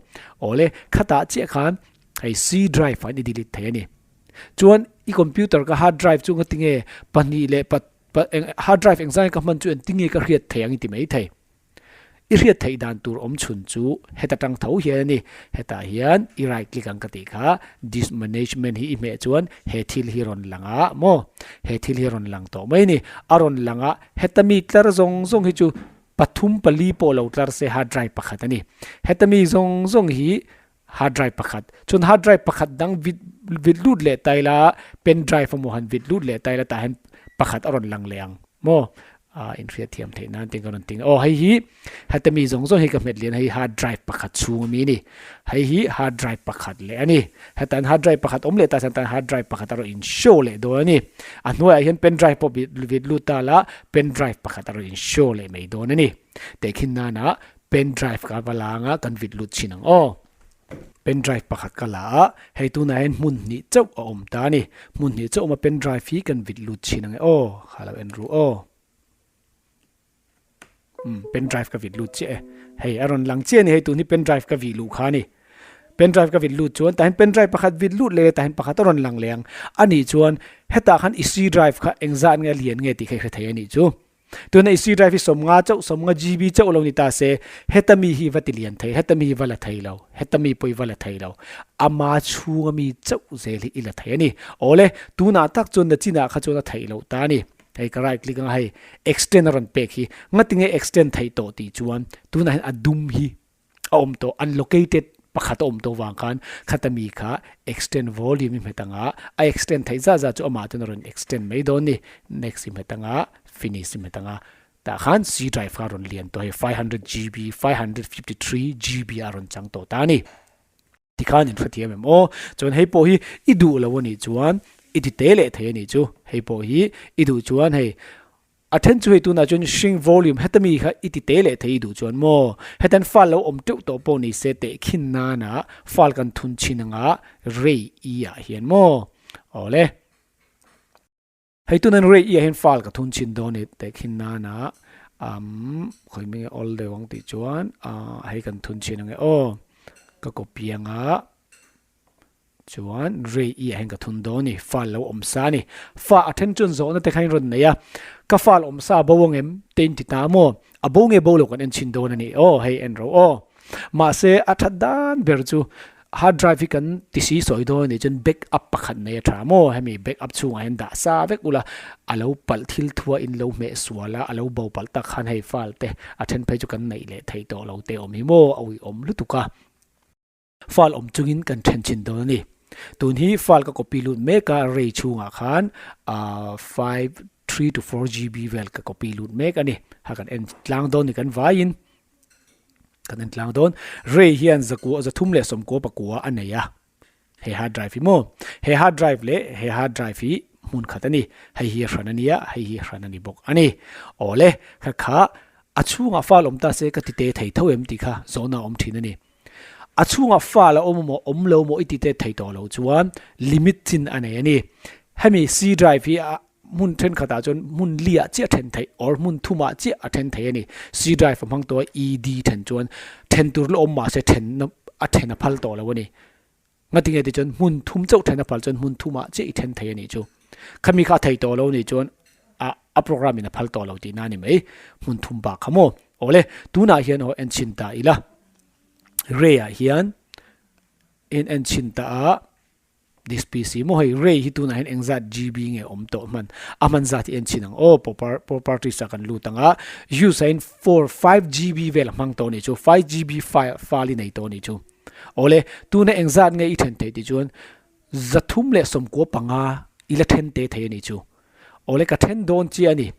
awle khatah chiah khan hei C drive ah hian i delete thei a ni. Chuan i computer ka hard drive chu ngatinge pahnih leh pa pa eng hard drive engzai ka hman chu engtinge ka hriat thei ang i ti mai thei. I hriat theih dan tur awm chhun chu heta tang tho hian a ni. Hetah hian i right click ang ka tih kha disk management hi i hmeh chuan he thil hi rawn lang a maw? He thil hi rawn lang tawh mai a ni. A rawn lang a heta mi tlar zawng zawng hi chu pathum pali pawh lo tlar se hard drive pakhat a ni. Heta mi zawng zawng hi Hard drive pakhat. Chuan hard drive pakhat dang vit vit lut leh ta ila pen drive emaw han vit lut leh ta ila tah hian pakhat a rawn lang leh ang maw ah inhriat thiam theih nan tin ka rawn ting aw hei hi heta mi zawng zawng hi ka hmet lian hei hard drive pakhat chhung ami a ni hei hi hard drive pakhat leh a ni heta hard drive pakhat awm leh ta chuan tan hard drive pakhat a rawn in show leh dawn a ni a hnuaiah hian pen drive pawh vit vit lut ta la pen drive pakhat a rawn in show leh mai dawn a ni tehkhin nana Pen drive ka va la anga kan vit lut thin ang aw. Pen drive pakhat ka la a, hei tunah hian hmun hnih chauh a awm ta a ni. Hmun hnih chauh awm a pen drive hi kan vit lut thin ang e aw, kha lo en ru aw. Umm pen drive ka vit lut chiah e. Hei a rawn lang chiah a ni hei tun hi pen drive ka vih luh kha a ni. Pen drive ka vit lut chuan tah hian pen drive pakhat vit lut leh tah hian pakhat a rawn lang leh ang. A nih chuan hetah khan i C drive kha engzat nge a lian nge tih kha i hre thei a nih chu. Tuna i C drive hi 50 chauh, 50 GB chauh lo ni ta se, heta mi hi va ti lian thei, heta mi hi va la thei lo, heta mi pawh hi va la thei lo. Ama chhunga mi chauh zel hi i la thei a ni. Awle, tunah tak chuan nachinah kha chuan a theih loh ta a ni. Hei ka right click anga hei extend a rawn pek hi. Ngatinge extend theih tawh tih chuan tunah hian a dum hi a awm tawh unlocated pakhat a awm tawh vang khan khata mi kha extend volume i hmet anga a extend theih zah zah chu amah chuan a rawn extend mai dawn ni next i hmet anga finish i hmet anga. Tah khan C drive kha a rawn lian tawh hei 500 GB, 553 GB a rawn chang tawh ta a ni. Tikhan in hrethiam em aw? Chuan hei pawh hi i duh lo a nih chuan i ti te leh thei a nih chu. Hei pawh hi i duh chuan hei a then chu hei tunah chuan shrink volume heta mi kha i ti te leh thei i duh chuan maw? Hetan file lo awm teuh tawh pawh ni se teh khin nana file kan thun chhin anga rei i ah hian maw? Awle. Hei tunan rei i ah hian file ka thun chhin dawn i tehkhin nana umm khawi hming nge awl deuh ang tih chuan ah hei kan thun chhin ang e aw ka copy anga chuan rei i ah hian ka thun dawn i file lo awm sa a ni fa a then chuan zawhna te kha in rawn nei a ka file awm sa a bo ang em te in ti ta maw a bo nge bo lo kan en chhin dawn a ni aw hei en ro aw mahse a that dan ber chu Hard drive hi kan ti si sawi dawn a nih chuan back up pakhat nei a tha maw? Hemi back up chhungah hian dah sa vek ula, a lo palh thil thua in lo hmeh sual a, a lo bo palh tak khan hei file te a then phei chu kan neih leh theih tawh lo te awm hi maw? A uiawm lutuk a. File awm chungin kan then chhin dawn a ni. Tun hi file ka copy lut mek a, array chhungah khan 5, 3 to 4 GB vel ka copy lut mek a ni. Ha kan en tlang dawn ni kan vaiin. Kan en tlang dawn. Ray hian zakua zathum leh sawmkua pakua a nei a. He hard drive hi maw? He hard drive leh he hard drive hi hmun khat a ni. Hei hi a hran a nia, hei hi a hran a ni bawk a ni. Awle, kha kha a chhungah file awm ta se ka ti te thei tho em tih kha zawhna a awm thin a ni. A chhungah file a awm emaw awm lo emaw i ti te thei tawh lo chuan limit chin a nei a ni. Hemi C drive hi a Hmun thenkhatah chuan hmun liah chiah a then theih or hmun thumah chiah a then thei a ni. C drive a hmang tawh a, ED then chuan then tur la awm mahse then a then a phal tawh lo a ni. Ngatinge tih chuan hmun thum chauh then a phal chuan hmun thumah chiah i then thei a nih chu. Khami kha a thei tawh lo a nih chuan a a program in a phal tawh lo tihna a ni mai. Hmun thum bak kha maw? Awle, tunah hian aw enchhin ta ila. Ray ah hian in enchhin ta a. This PC maw hei Ray hi tunah hian engzat GB nge awm tawh hman a hman zat hi en chhin ang aw properties ah kan lut ang a use ah hian 4 5 GB vel a hmang tawh a nih chu 5 GB file file i nei tawh a nih chu awle tuna engzat nge i then theih tih chuan 395 i la then te thei a nih chu awle ka then dawn chiah a ni.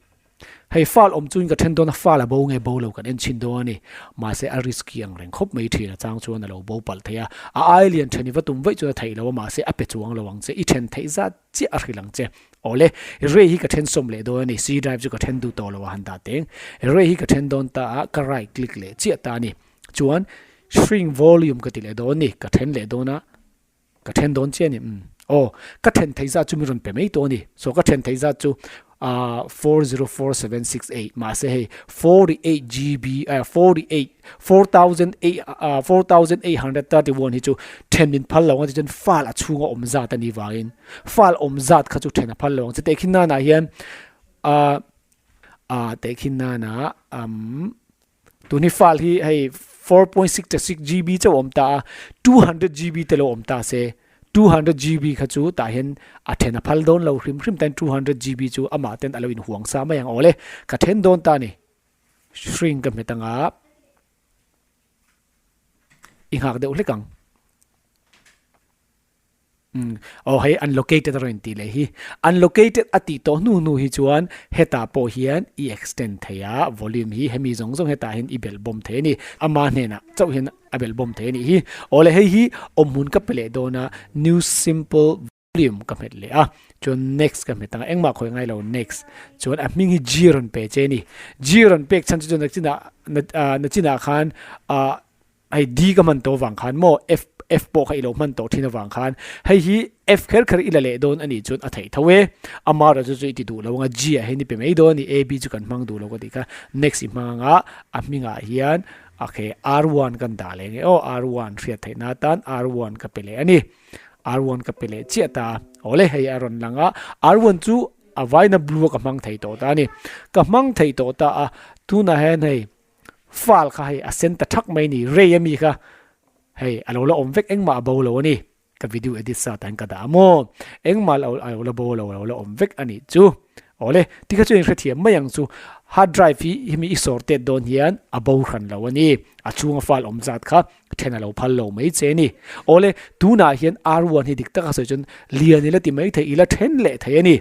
Hei file awm chuin ka then dawn a, file a bo nge bo lo kan en chhin dawn a ni. Mahse a risky ang reng khawp mai thin a chang chuan a lo bo palh thei a. A ai lian then i va tum vaih chuan a theih lo a, mahse a pe chuang lo ang che, i then theih zat chiah a hrilh ang che. Awle, Ray hi ka then sawm leh dawn a ni, C drive chu ka then duh tawh lo a han dah teng. Ray hi ka then dawn ta a, ka right click leh chiah ta a ni. Chuan shrink volume ka ti leh dawn a ni, ka then leh dawn a. Ka then dawn chiah a ni. Umm. Aw, ka then theih zat chu min rawn pe mai tawh a ni. So ka then theih zat chu ah 404768 mahse hei 48 GB eh 48 48 ah 4831 hi chu then min phal lo ang tichuan file a chhunga awm zat a nih vangin file awm zat kha chu then a phal lo ang che tehkhin nanah hian ah ah tehkhin nanah umm Tun hi file hi hei 4.66 GB chauh awm ta a, 200 GB te lo awm ta se, 200 GB kha chu tah hian a then a phal dawn lo hrim hrim tan 200 GB chu amah ten a lo inhuang sa mai ang awle ka then dawn ta ni. Shrink ka hmet anga i nghak deuh hlek ang. Umm aw hei unlocated a rawn intih leh hi. Unlocated a tih tawh hnu hnu hi chuan hetah pawh hian i extend thei a, volume hi hemi zawng zawng hetah hian i belh bawm thei a ni. Ama hnenah chauh hian a belh bawm thei a nih hi. Aw le hei hi awmhmun ka pe leh dawn a, new simple volume ka hmet leh a, chuan next ka hmet ang a, engmah khawi ngai lo next. Chuan a hming hi G rawn pe che a ni. G rawn pek chhan chu chuan nachinah nachinah khan ah Hei D ka hman tawh avang khan maw F F pawh kha i lo hman tawh thin avang khan hei hi F kher kher i la leh dawn a nih chuan a theih tho e. Amara chu chu i ti duh lo anga G ah hian i pe mai dawn a ni A B chu kan hmang duh lo ka tih kha next i hmang anga a hmingah hian okay R1 kan dah leh nge aw R1 hriat theih na atan R1 ka pe leh a ni. R1 ka pe leh chiah ta awle hei a rawn lang a R1 chu a vaina blue a ka hmang thei tawh ta a ni. Ka hmang thei tawh ta a tunah hian hei Fal kha hei a sen ta thak mai ni, Ray ami kha hei a lo la awm vek engmah a bo lo a ni, ka video edit sa tan ka dah a maw, engmah a lo la bo lo, a lo la awm vek a nih chu. Awle, tikha chuan in hrethiam mai ang chu, hard drive hi hemi i sawr tet dawn hian a bo hran lo a ni, a chhunga file awm zat kha then a lo phal lo mai che a ni. Awle, tunah hian R1 hi dik taka sawi chuan lian ila ti mai thei, ila then leh thei a ni.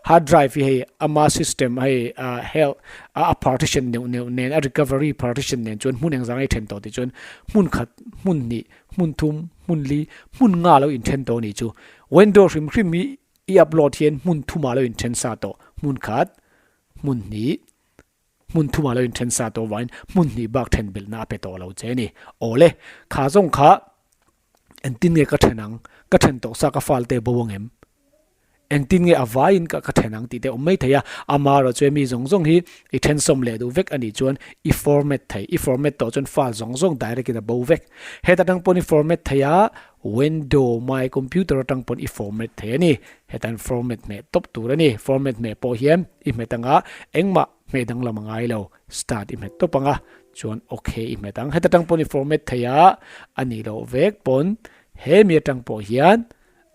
Hard drive hi hei ama system hei health a partition neuh neuh nen a recovery partition nen chuan hmun engzang a i then tawh tih chuan hmun khat, hmun hnih, hmun thum, hmun li, hmun nga lo inthen tawh a nih chu. Window hrim hrim hi i upload hian hmun thumah lo inthen sa tawh, hmun khat, hmun hnih, hmun thumah lo inthen sa tawh vangin hmun hnih bak then belhna a pe tawh lo che a ni. Awle, kha zawng kha engtin nge ka then ang? Ka then tawh sa ka file te bo ang em? Engtin nge a vaiin ka ka then ang tih te awm mai thei a, amaherawh chu hemi zawng zawng hi i thensawm leh duh vek a nih chuan i format thei, i format tawh chuan file zawng zawng direct in a bo vek. Heta tang pawn i format thei a, window my computer atang pawn i format thei a ni. Hetan format hmeh tawp tur a ni, format hmeh pawh hian i hmet anga engmah hmeh danglam a ngai lo, start i hmet tawp anga chuan ok i hmet ang. Heta tang pawn i format thei a, a nih loh vek pawn hemi atang pawh hian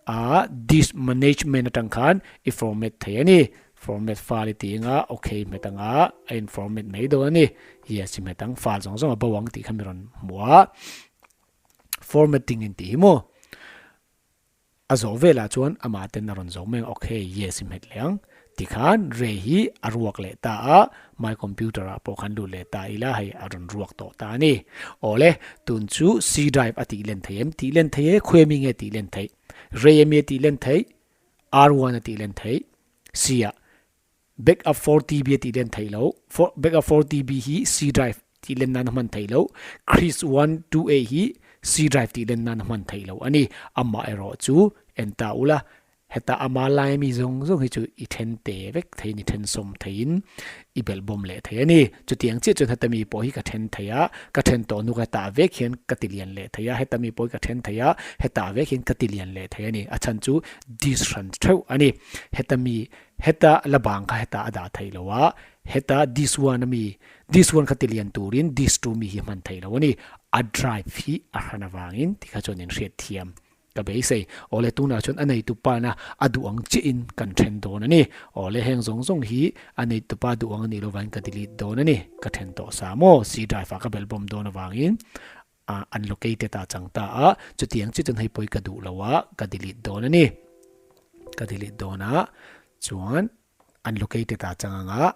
a disk management atang khan i format thei a ni. Format file i tih anga ok hmet anga a in format mai dawn a ni. Yes i hmet ang file zawng zawng a bo ang tih kha mi rawn hmu a. Formatting in tih hi maw a zawh velah chuan amah ten a rawn zawh mai ang ok yes i hmet leh ang. Tikhan Ray hi a ruak leh ta a, my computer ah pawh khan lut leh ta ila hei a rawn ruak tawh ta a ni. Awle, tun chu C drive a tih len thei em? Tih len thei e, khawi ami nge tih len theih? Ray ami a tih len theih? R1 a tih len theih? C ah backup 4TB a tih len theih loh, backup 4TB hi C drive tih len nan a hman theih loh, Chris 1 2A hi C drive tih len nan a hman theih loh a ni. Amah erawh chu en ta ula, Heta ama lai ami zawng zawng hi chu i then te vek theiin i then sawm theiin i belh bawm leh thei a ni. Chutiang chiah chuan heta mi pawh hi ka then thei a, ka then tawh hnuk hetah vek hian ka ti lian leh thei a, heta mi pawh hi ka then thei a, hetah vek hian ka ti lian leh thei a ni. A chhan chu disk hran theuh a ni. Heta mi heta la bang kha hetah a dah theih lo a, heta disk one ami disk one kha ti lian turin disk two mi hi a hman theih lo a ni. A drive hi a hran avangin tikha chuan inhriat thiam. Ka beisei. Awle tunah chuan a neitupa na a duh ang chiahin kan then dawn a ni. Awle heng zawng zawng hi a neitupa duh ang a nih lovangin ka delete dawn a ni. Ka then tawh sa maw? C drive ah ka bel bawm dawn avangin a unlocated ah chang ta a, chutiang chiah chuan hei pawh hi ka duh lo a, ka delete dawn a ni. Ka delete dawn a, chuan unlocated ah chang anga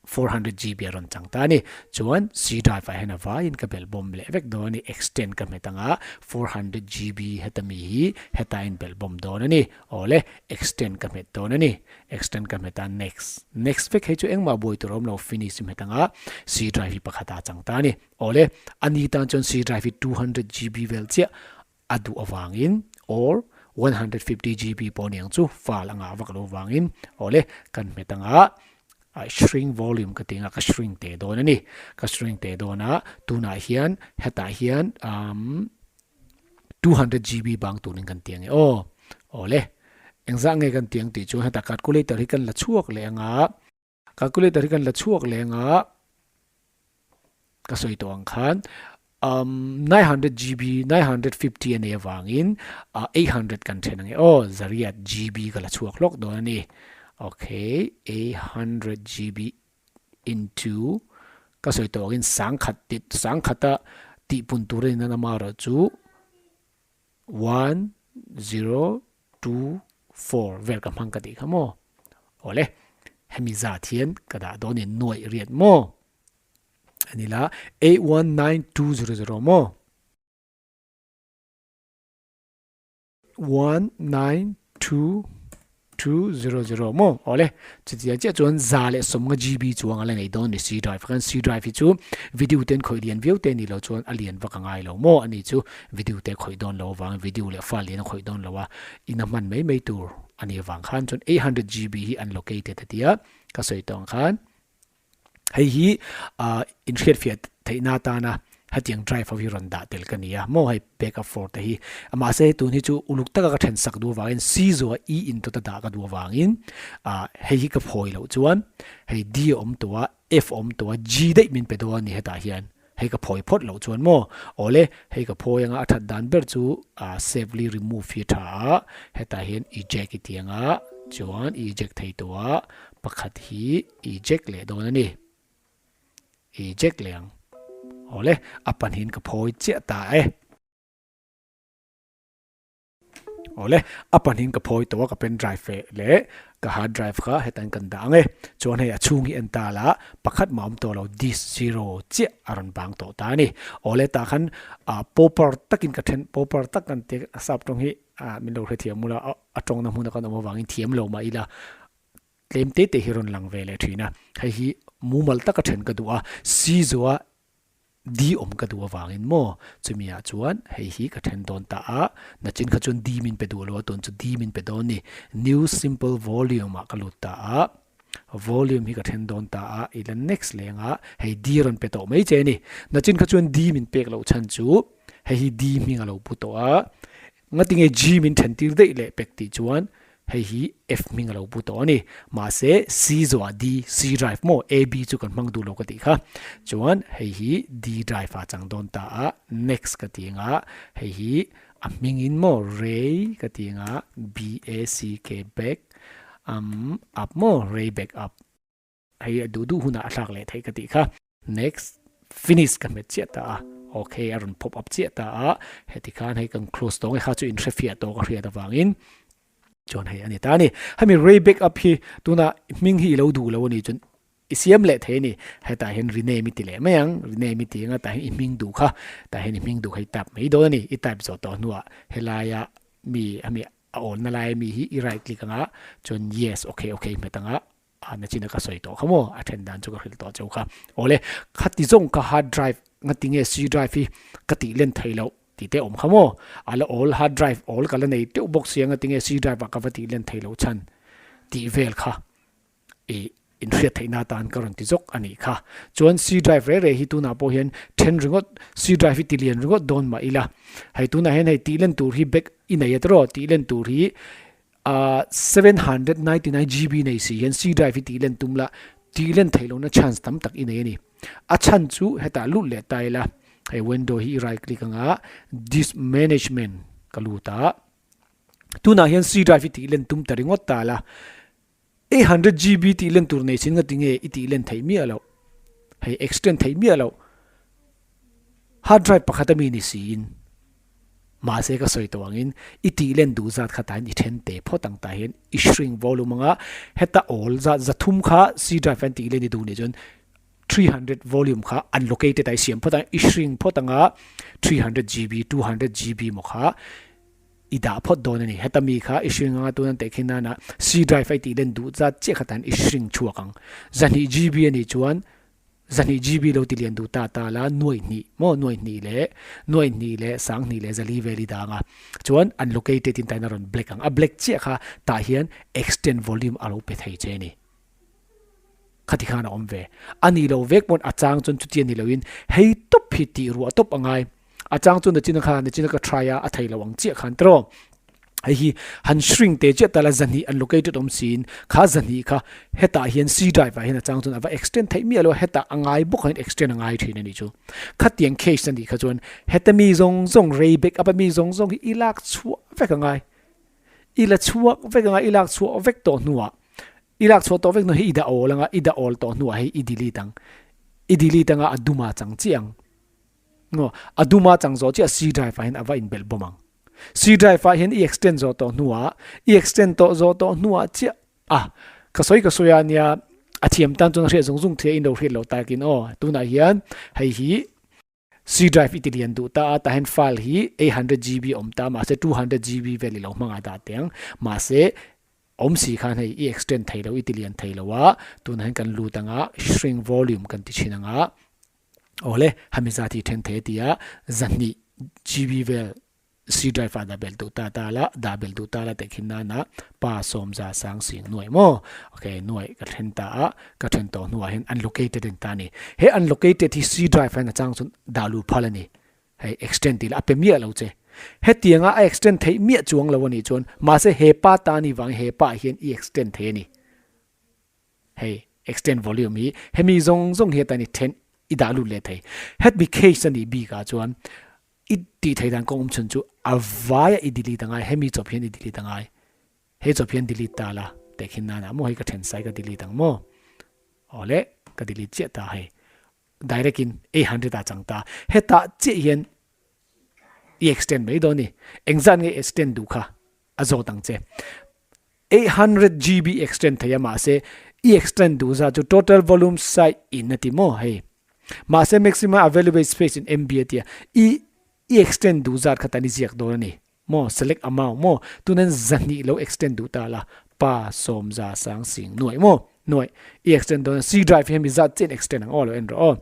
400 GB a rawn chang ta a ni. Chuan C drive ah hian a vaiin ka belh bawm leh vek dawn a ni. Extend ka hmet anga 400 GB heta mi hi heta in belh bawm dawn a ni. Awle, extend ka hmet dawn a ni. Extend ka hmet a, next. Next vek hei chu engmah buai tur a awm lo, finish i hmet anga C drive hi pakhat ah a chang ta a ni. Awle, a ni tan chuan C drive hi 200 GB vel chiah a duh avangin or 150 GB pawh aniang chu file a ngah vak lo avangin awle kan hmet anga shrink volume ka tih anga ka shrink teh dawn a ni ka shrink teh dawn a tunah hian hetah hian um 200 GB bang turin kan ti ang e aw awle engzah nge kan ti ang tih chuan hetah calculator hi kan la chhuak leh anga Calculator hi kan la chhuak leh anga ka sawi tawh ang khan um 900 GB 950 a nei avangin uh, 800 kan then ange aw zariat GB ka la chhuak hlawk dawn a ni okay 800 GB into ka sawi tawh angin sangkhat ti sangkhata tihpun tur a ni nan amaherawh chu 1 0 2 4 vel ka hmang ka tih kha maw awle hemi zat hian ka dah dawn in nuaih riat maw ani la 819200 maw 192 200 maw awle chutia chiah chuan za leh sawmnga GB chuang a la nei dawn ni C drive khan C drive hi chu video ten khawih lian viau te ni lo chuan a lian vak a ngai lo maw ani chu video te khawih dawn lo avang video leh file lian a khawih dawn lo a in a hman mai mai tur ani avang khan chuan 800 GB hi unlocated a tia ka sawi tawh ang khan Hei hi inhriatfiah theihna atana hetiang drive ho hi rawn dah tel ka ni a maw hei backup for te hi. Mahse hei tun hi chu uluk taka ka then sak duh avangin C zawha E in tawta dah ka duh avangin hei hi ka phawi loh chuan hei D a awm tawh a, F a awm tawh a, G daih min pe dawn a ni hetah hian. Hei ka phawi phawt loh chuan maw awle hei ka phawi anga a that dan ber chu safely remove hi a tha a, hetah hian eject i ti anga chuan i eject thei tawh a pakhat hi eject leh dawn a ni eject leh ang awle a pahnihin ka phawi chiah ta e. Awle, a pahnihin ka phawi tawh a, ka pen drive ve leh ka hard drive kha hetan kan dah ang e. Chuan hei a chhung hi en ta la, pakhat mah awm tawh lo, disk zero chiah a rawn bang tawh ta a ni. Awle, tah khan ah proper takin ka then, proper tak kan ti a sap tawng hi ah min lo hrethiam ula, a tawngna hmuna kan awm avangin thiam lo mah ila tlem te te hi rawn lang ve leh thin a. Hei hi mumal taka then ka duh a, si zawha Di awm ka duh avangin maw? Chumi ah chuan hei hi ka then dawn ta a, nachin kha chuan di min pe duh lo a, tun chu di min pe dawn ni. New simple volume ah ka lut ta a, volume hi ka then dawn ta a, i la next leng a, hei di rawn pe tawh mai che a ni. Nachin kha chuan di min pek loh chhan chu hei hi di hming a lo pu tawh a, Ngatinge G min then tir daih leh pek tih chuan hei hi F hming a lo pu tawh a ni. Mahse C zawhah D, C drive maw? A, B chu kan hmang duh lo ka tih kha. Chuan hei hi D drive ah chang dawn ta a, next ka ti anga hei hi a hmingin maw Ray ka ti anga B A C K back um up maw Ray back up. Hei a duh duh hunah a thlak leh theih ka tih kha. Next, finish ka hmet chiah ta a. Ok, a rawn pop up chiah ta a. Heti khan hei kan close tawng e kha chu inhrefiah tawh ka hriat avangin chuan hei a ni ta a ni. Hemi Ray back up hi tunah hming hi i lo duh lo a nih chuan i siam leh thei a ni. Hetah hian rename i ti leh mai ang. Rename i ti anga tah hian i hming duh kha tah hian i hming duh kha i type mai dawn a ni. I type zawh tawh hnuah helaia mi hemi a awnna laia mi hi i right click anga chuan yes, ok, ok i hmet anga A nachina ka sawi tawh kha maw? A then dan chu ka hrilh tawh cheu kha. Awle, khati zawng ka hard drive ngati nge C drive hi ka tih len thei loh tih te awm kha maw? A la awl hard drive awl ka la nei teuh bawk sia ngati nge C drive ah ka va tih len thei loh chhan tih vel kha i inhriat theihna atan ka rawn ti zawk a nih kha. Chuan C drive reh reh hi tunah pawh hian then ringawt C drive hi ti lian ringawt dawn mah ila hei tunah hian hei tih len tur hi back i nei a tiraw tih len tur hi A 799 GB nei si hian C drive hi tih len tum la, tih len theih lohna chance tam tak i nei a ni. A chhan chu hetah lut leh ta ila, hei window hi i right click anga disk management ka lut a, tunah hian C drive hi tih len tum ta ringawt ta la, 800 GB tih len tur nei sin ngati nge i tih len theih miah loh, hei extend theih miah loh. Hard drive pakhat ami ni siin mahse ka sawi tawh angin i tih len duh zat kha tah hian i then te phawt ang tah hian i shrink volume anga heta awl zat zathum kha C drive hian tih len i duh nih chuan 300 volume kha unlocated a i siam phawt ang i shrink phawt anga 300 GB 200 GB maw kha i dah phawt dawn a ni. Heta mi kha i shrink anga tun an teh khin nana C drive a i tih len duh zat chiah kha tah hian i shrink chhuak ang. Zahnih GB a nih chuan Zahnih GB lo ti lian duh ta ta la, nuaih hnih maw, nuaih hnih leh nuaih hnih leh sang hnih leh zali vel i dang a. Chuan unlocated in tain a rawn black ang. A black chiah kha tah hian extend volume a lo pe thei che a ni. Khati khan a awm ve. A nih loh vek pawn a chang chuan chuti a ni loin hei tawp hi tih ruah tawp a ngai. A chang chu nachina kha nachina ka try a, a thei lo ang chiah khan tiraw. Hei hi han shrink te chiah tala zahnih an located awm siin kha zahnih kha hetah hian C drive ah hian a chang chuan a va extend theih miah lo a, hetah a ngai bawk ah hian extend a ngai thin a nih chu. Khatiang case a nih kha chuan heta mi zawng zawng rei back up a mi zawng zawng hi i lak chhuah vek a ngai. I la chhuak vek anga i lak chhuah vek tawh hnuah i lak chhuah tawh vek hnuah hi i dah awl anga i dah awl tawh hnuah hei i delete ang. I delete anga a duma chang chiah ang. Ngaw, a duma chang zawh chiah C drive ah hian a va inbelh bawm ang. C drive ah hian i extend zawh tawh hnuah, i extend tawh zawh tawh hnuah chiah a, ka sawi ka sawi a nia, a thiam tan chuan a hriat zung zung thei a, in lo hriat loh takin aw, tunah hian hei hi C drive i ti lian duh ta a, tah hian file hi 800 GB awm ta, mahse 200 GB vel i lo hmang a dah teh ang, mahse awm si khan hei i extend thei lo, i ti lian thei lo a, tunah hian kan lut anga shrink volume kan ti thin anga, Awle, hami zat hi then thei a ti a, zahnih GB vel C drive ah dah belh duh ta ta la, dah belh duh ta la teh khin nana pa sawmza sang sing nuaih maw? Ok, nuaih ka then ta a, ka then tawh hnuah hian unlocated a ni ta a ni. He unlocated hi C drive ah hian a chang chuan dah luh phal a ni. Hei extend tih lah a pe miah lo che. Hetianga a extend theih miah chuang lo a nih chuan mahse he pa ta ni vangin he pa ah hian i extend thei a ni. Hei extend volume hi hemi zawng zawng hi atan i then i dah lut leh thei. Hetmi case a nih bik ah chuan i tih theih dan kawng awm chhun chu a vai a i delete angai hemi chawp hian i delete angai. Hei chawp hian delete ta la teh khin nan ah maw hei ka then sai ka delete ang maw. Awle ka delete chiah ta hei direct in 800 ah chang ta. Hetah chiah hian i extend mai dawn ni. Engzat nge extend duh kha? A zawt ang che. 800 GB extend thei a mahse i extend duh zat chu total volume size in a ti maw hei. Mahse maximum available space in MB a tia i i extend duh zat kha tan i ziak dawn a ni maw select amount maw tunan zahnih lo extend duh ta la pa sawmza sang sing nuaih maw nuaih i extend dawn a C drive hi hemi zat chiah in extend ang aw lo en rawh aw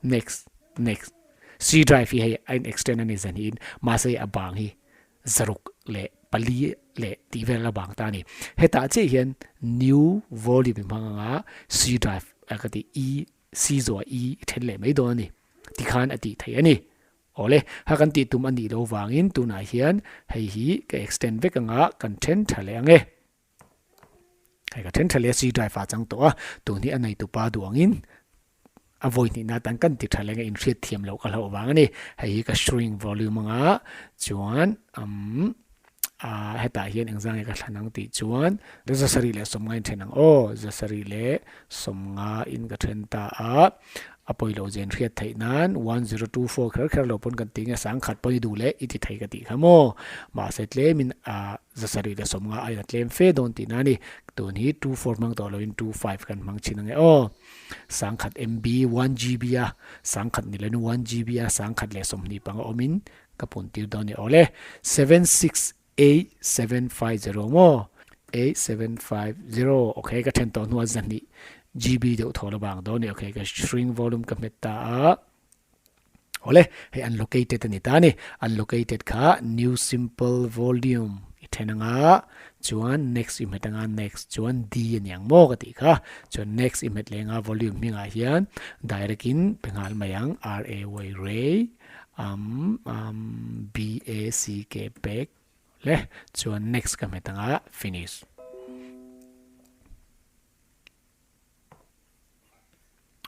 next next C drive hi hei a in extend a ni zahnih in mahse a bang hi zaruk leh pali leh tih vel a bang ta a ni. Hetah chiah hian new volume i hmang anga C drive a ka tih E C zawh E i then leh mai dawn a ni. Tikhan a tih theih a ni. Awle, ha kan tih tum a nih loh vangin tunah hian hei hi ka extend vek anga kan then tha leh ang e. Hei ka then tha leh a C drive ah chang tawh a, tun hi a neitupa duh angin a vawi hnihna atan kan ti tha leng a inhriat thiam loh ka hlauh vang a ni. Hei hi ka shrink volume anga chuan umm ah hetah hian engzang nge ka thlan ang tih chuan zasarih leh sawmnga in then ang aw, zasarih leh sawmnga in ka then ta a. A pawi loh zen hriat theih nan 1024 kher kher lo pawn kan ti nge sangkhat pawn i duh leh i ti thei ka tih kha maw? Mahse tlemin a zasarih leh sawmnga aiin a tlem fe dawn tihna a ni. Tun hi 24 hmang tawh loin 25 kan hmang thin ange aw. Sangkhat MB 1GB a sangkhat ni loin 1GB a sangkhat leh 25 awmin ka pun tir dawn a ni awle. 768 750 maw? 8750 ok ka then tawh hnuah zahnih GB deuh thaw la bang dawn a ni ok ka shrink volume ka hmet ta a awle hei unlocated a ni ta a ni unlocated kha new simple volume i then anga chuan next i hmet anga next chuan D a ni ang maw ka tih kha chuan next i hmet leh anga volume hmingah hian direct in pe nghal mai ang R A Y Ray um um B A C K back Le chuan next ka hmet anga finish.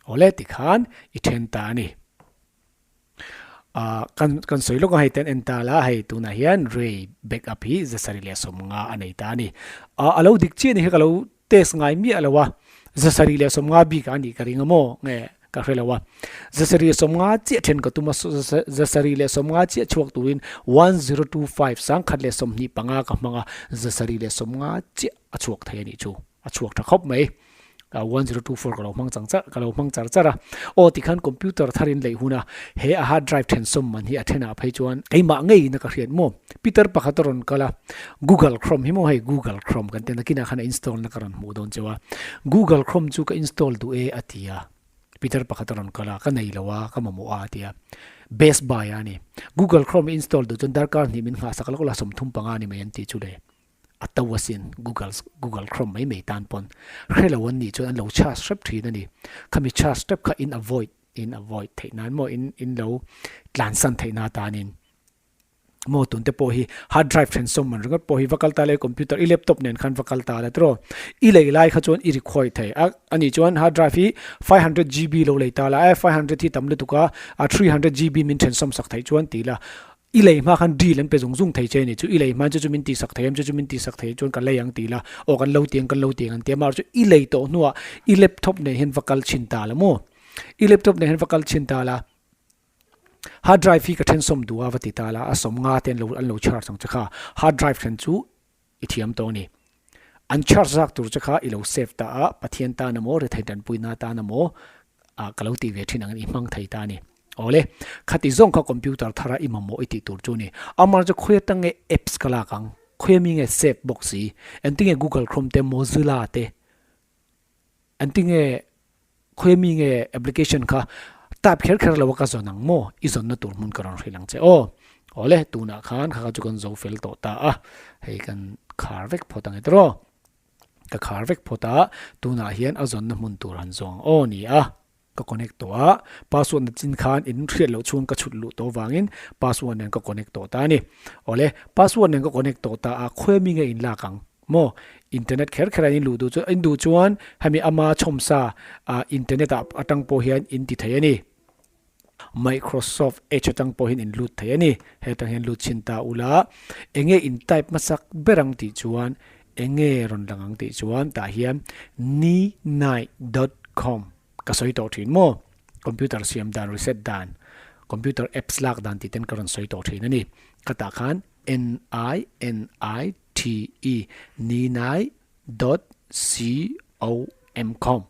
Awle tikhan i then ta a ni. Ah kan kan sawi lawk a hei ten en ta la hei tunah hian ray backup hi zasarih leh sawmnga a nei ta a ni. Ah a lo dik chiah ni hi ka lo test ngai miah lo a, zasarih leh sawmnga bik ah a nih ka ring a maw nge ka hre lo a, zasarih sawmnga chiah then ka tum a, zasarih leh sawmnga chiah chhuak turin 1025 sangkhat leh 25 ka hmang a, zasarih leh sawmnga chiah a chhuak thei a nih chu, a chhuak tha khawp mai. 1024 ka lo hmang chang char ka lo hmang char char a, aw tikhan computer thar in leih hun a, he a hard drive then sawm man hi a then ah phei chuan keimah ngeiin a ka hriat maw? Peter pakhat a rawn kal a, Google Chrome hi maw hei Google Chrome kan ti a nakinah khan a install na ka rawn hmuh dawn cheu a, Google Chrome chu ka install duh e a ti a, Peter pakhat a rawn kal a, ka nei lo a, ka mamawh a a ti a, Best Buy a ni, Google Chrome i install duh chuan darkar hnih min nghahsak lawk la 35 a ni mai an ti chu le. A to asin Google Google Chrome mai mai tan pawn hre lo an nih chuan an lo charge hrep thin a ni. Khami charge hrep kha in avoid in avoid theih nan maw in in lo tlansan theih na tanin maw tun te pawh hi hard drive then sawm man ringawt pawh hi va kal ta la i computer i laptop nen khan va kal ta la tiraw i lei lai kha chuan i record thei a ani chuan hard drive hi 500 GB lo lei ta la e 500 hi tam lutuk a a 300 GB min then sawm sak theih chuan ti la I lei hma khan deal an pe zung zung thei che a ni chu, i lei hma chu chu min tihsak thei em chu chu min tihsak thei chuan ka lei ang ti la, aw kan lo ti ang kan lo ti ang an ti a, mahse chu i lei tawh hnuah i laptop nen hian va kal chhin ta la maw, i laptop nen hian va kal chhin ta la, hard drive hi ka then sawm duh a va ti ta la, a sawm nga te an lo an lo charge ang che kha, hard drive then chu i thiam tawh a ni. An charge zak tur che kha i lo save ta a, Pathian tan emaw, rethei tanpuina tan emaw ah ka lo tih ve thin angin i hmang thei ta a ni. Awle, khati zawng kha computer thara i mamawh i tih tur chu a ni. Amah chu khawi atang nge apps ka lak ang? Khawi ami nge save bawk si? Engtinge Google Chrome te, Mozilla te, engtinge khawi ami nge application kha type kher kher lo a ka zawn ang maw? I zawnna tur hmun ka rawn hrilh ang che aw. Awle, tunah khan kha kha chu kan zo fel tawh ta a, hei kan khar vek phawt ang e tiraw. Ka khar vek phawt a, tunah hian a zawnna hmun tur han zawng ang aw ni a. Ka connect tawh a, password na chin khan in hriat loh chhung ka chhut luh tawh vangin password nen ka connect tawh ta a ni. Awle, password nen ka connect tawh ta a, khawi ami nge in lak ang maw? Internet kher kher a in luh duh chuan in duh chuan hemi ama chhawmsa ah internet ah atang pawh hian in ti thei a ni. Microsoft Edge atang pawh hian in lut thei a ni. Hetang hian lut chhin ta ula, enge in type hmasak ber ang tih chuan enge rawn lang ang tih chuan tah hian ninai dot com ka sawi tawh thin maw? Computer siam dan reset dan, computer apps lak dan tih ten ka rawn sawi tawh thin a ni. Khatah khan N I N I. T E ninai dot com com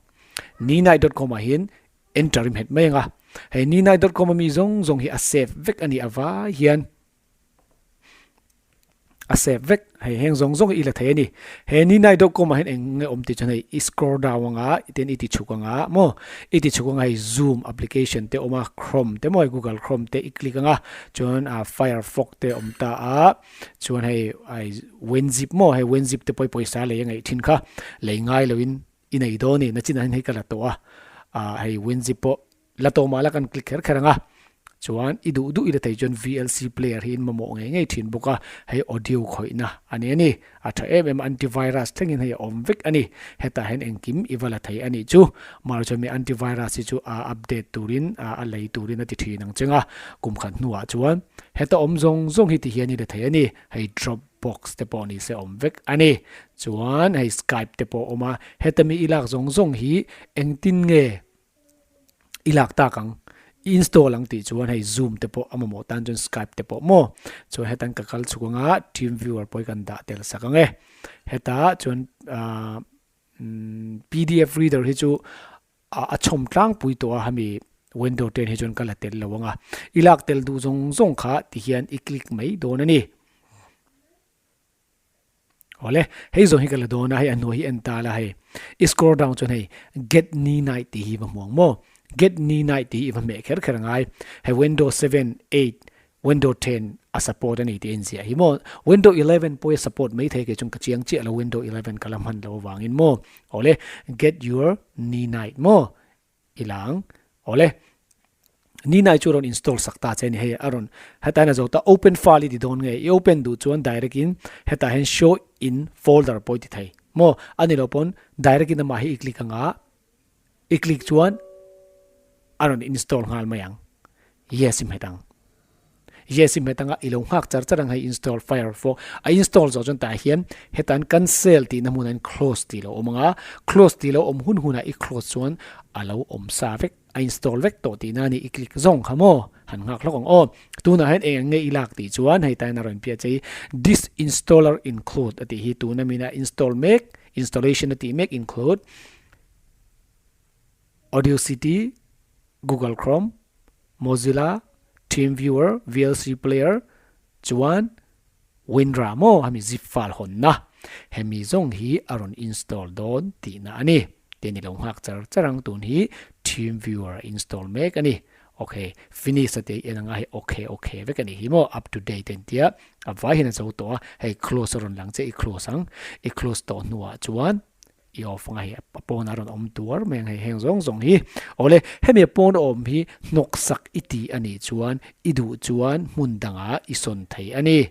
ninai dot com ah hian enter i hmet mai ang a hei ninai dot com ami zawng zawng hi a save vek a nih avai hian a save vek hei heng zawng zawng hi i la thei a ni he ninai dot com ah hian eng nge awm tih chuan hei i scroll down anga tin i ti chhuk anga maw i ti chhuk anga hei zoom application te a awm a chrome te maw hei google chrome te i click anga chuan ah firefox te a awm ta a. Chuan hei ai winzip maw hei winzip te pawh hi pawisa lei a ngaih thin kha lei ngai loin i nei dawn a ni nachinah hian hei ka la tawh a ah hei winzip pawh la tawh mah la kan click kher kher ang a chuan i duh duh i la thei chuan VLC player hi in mamawh ngei ngei thin bawk a hei audio khawihna a ni a ni a tha em em a antivirus thlengin hei a awm vek a ni hetah hian engkim i va la thei a nih chu mahse chuan mi antivirus hi chu a update turin a lei turin a ti thin ang cheng a kum khat hnuah chuan Heta awm zawng zawng hi ti hian i la thei a ni. Hei Dropbox te pawh ni se awm vek a ni. Chuan hei Skype te pawh a awm a. Heta mi i lak zawng zawng hi engtin nge i lak tak ang? I install ang tih chuan hei Zoom te pawh a mamawh tan chuan Skype te pawh maw? Chuan hetan ka kal chhuk anga TeamViewer pawh hi kan dah tel sak ang e. Heta chuan ahh pdf reader hi chu a chhawm tlangpui tawh a hemi window ten hi chuan ka la tel lo ang a i lak tel duh zawng zawng kha ti hian i click mai dawn a ni awle hei zawng hi ka la dawn a hei a hnuai hi en ta la hei i scroll down chuan hei get ni night tih hi va hmu ang maw get ni night tih hi i va hmeh kher kher angai hei window 7 8 Window 10 a support a ni tih a inziah hi maw? Window 11 pawh hi a support mai thei kei chuan ka chiang chiah lo Window 11 ka la hman lo avangin maw? Awle, get your Ninite maw? I la ang. Awle, Ninite chu a rawn install sak ta che a ni hei a rawn hetah hian a zo ta open file i ti dawn nge i open duh chuan direct in hetah hian show in folder pawh i ti thei maw? A ni lo pawn direct in amah hi i click anga I click chuan a rawn install nghal mai ang. Yes i hmet ang. Yes i hmet anga i lo nghak char char ang hei install Firefox. A install zawh chuan tah hian hetan cancel tihna hmunah hian close tih lo awm anga close tih lo awm hun hunah i close chuan a lo awm sa vek a install vek tawh tihna a ni i click zawng kha maw han nghak hlawk ang aw. Tunah hian eng ang nge i lak tih chuan hei tah hian a rawn piah che hi this installer include a tih hi tuna mina install mek installation a tih mek include Audacity, Google Chrome, Mozilla, TeamViewer, VLC Player, chuan WinRAR maw hemi zip file hawnna hemi zawng hi a rawn install dawn tihna a ni. Tin i lo nghak char char ang tun hi TeamViewer a install mek a ni. Ok, finish a tih en anga hei ok ok vek a nih hi maw up to date a intia a vai hian a zo tawh a, hei close a rawn lang che i close ang, i close tawh hnuah chuan I off anga hei a pawn a rawn awm tuar mai ang hei heng zawng zawng hi. Awle hemi a pawn awm hi hnawk sak i tih a nih chuan i duh chuan hmun dangah i sawn thei a ni.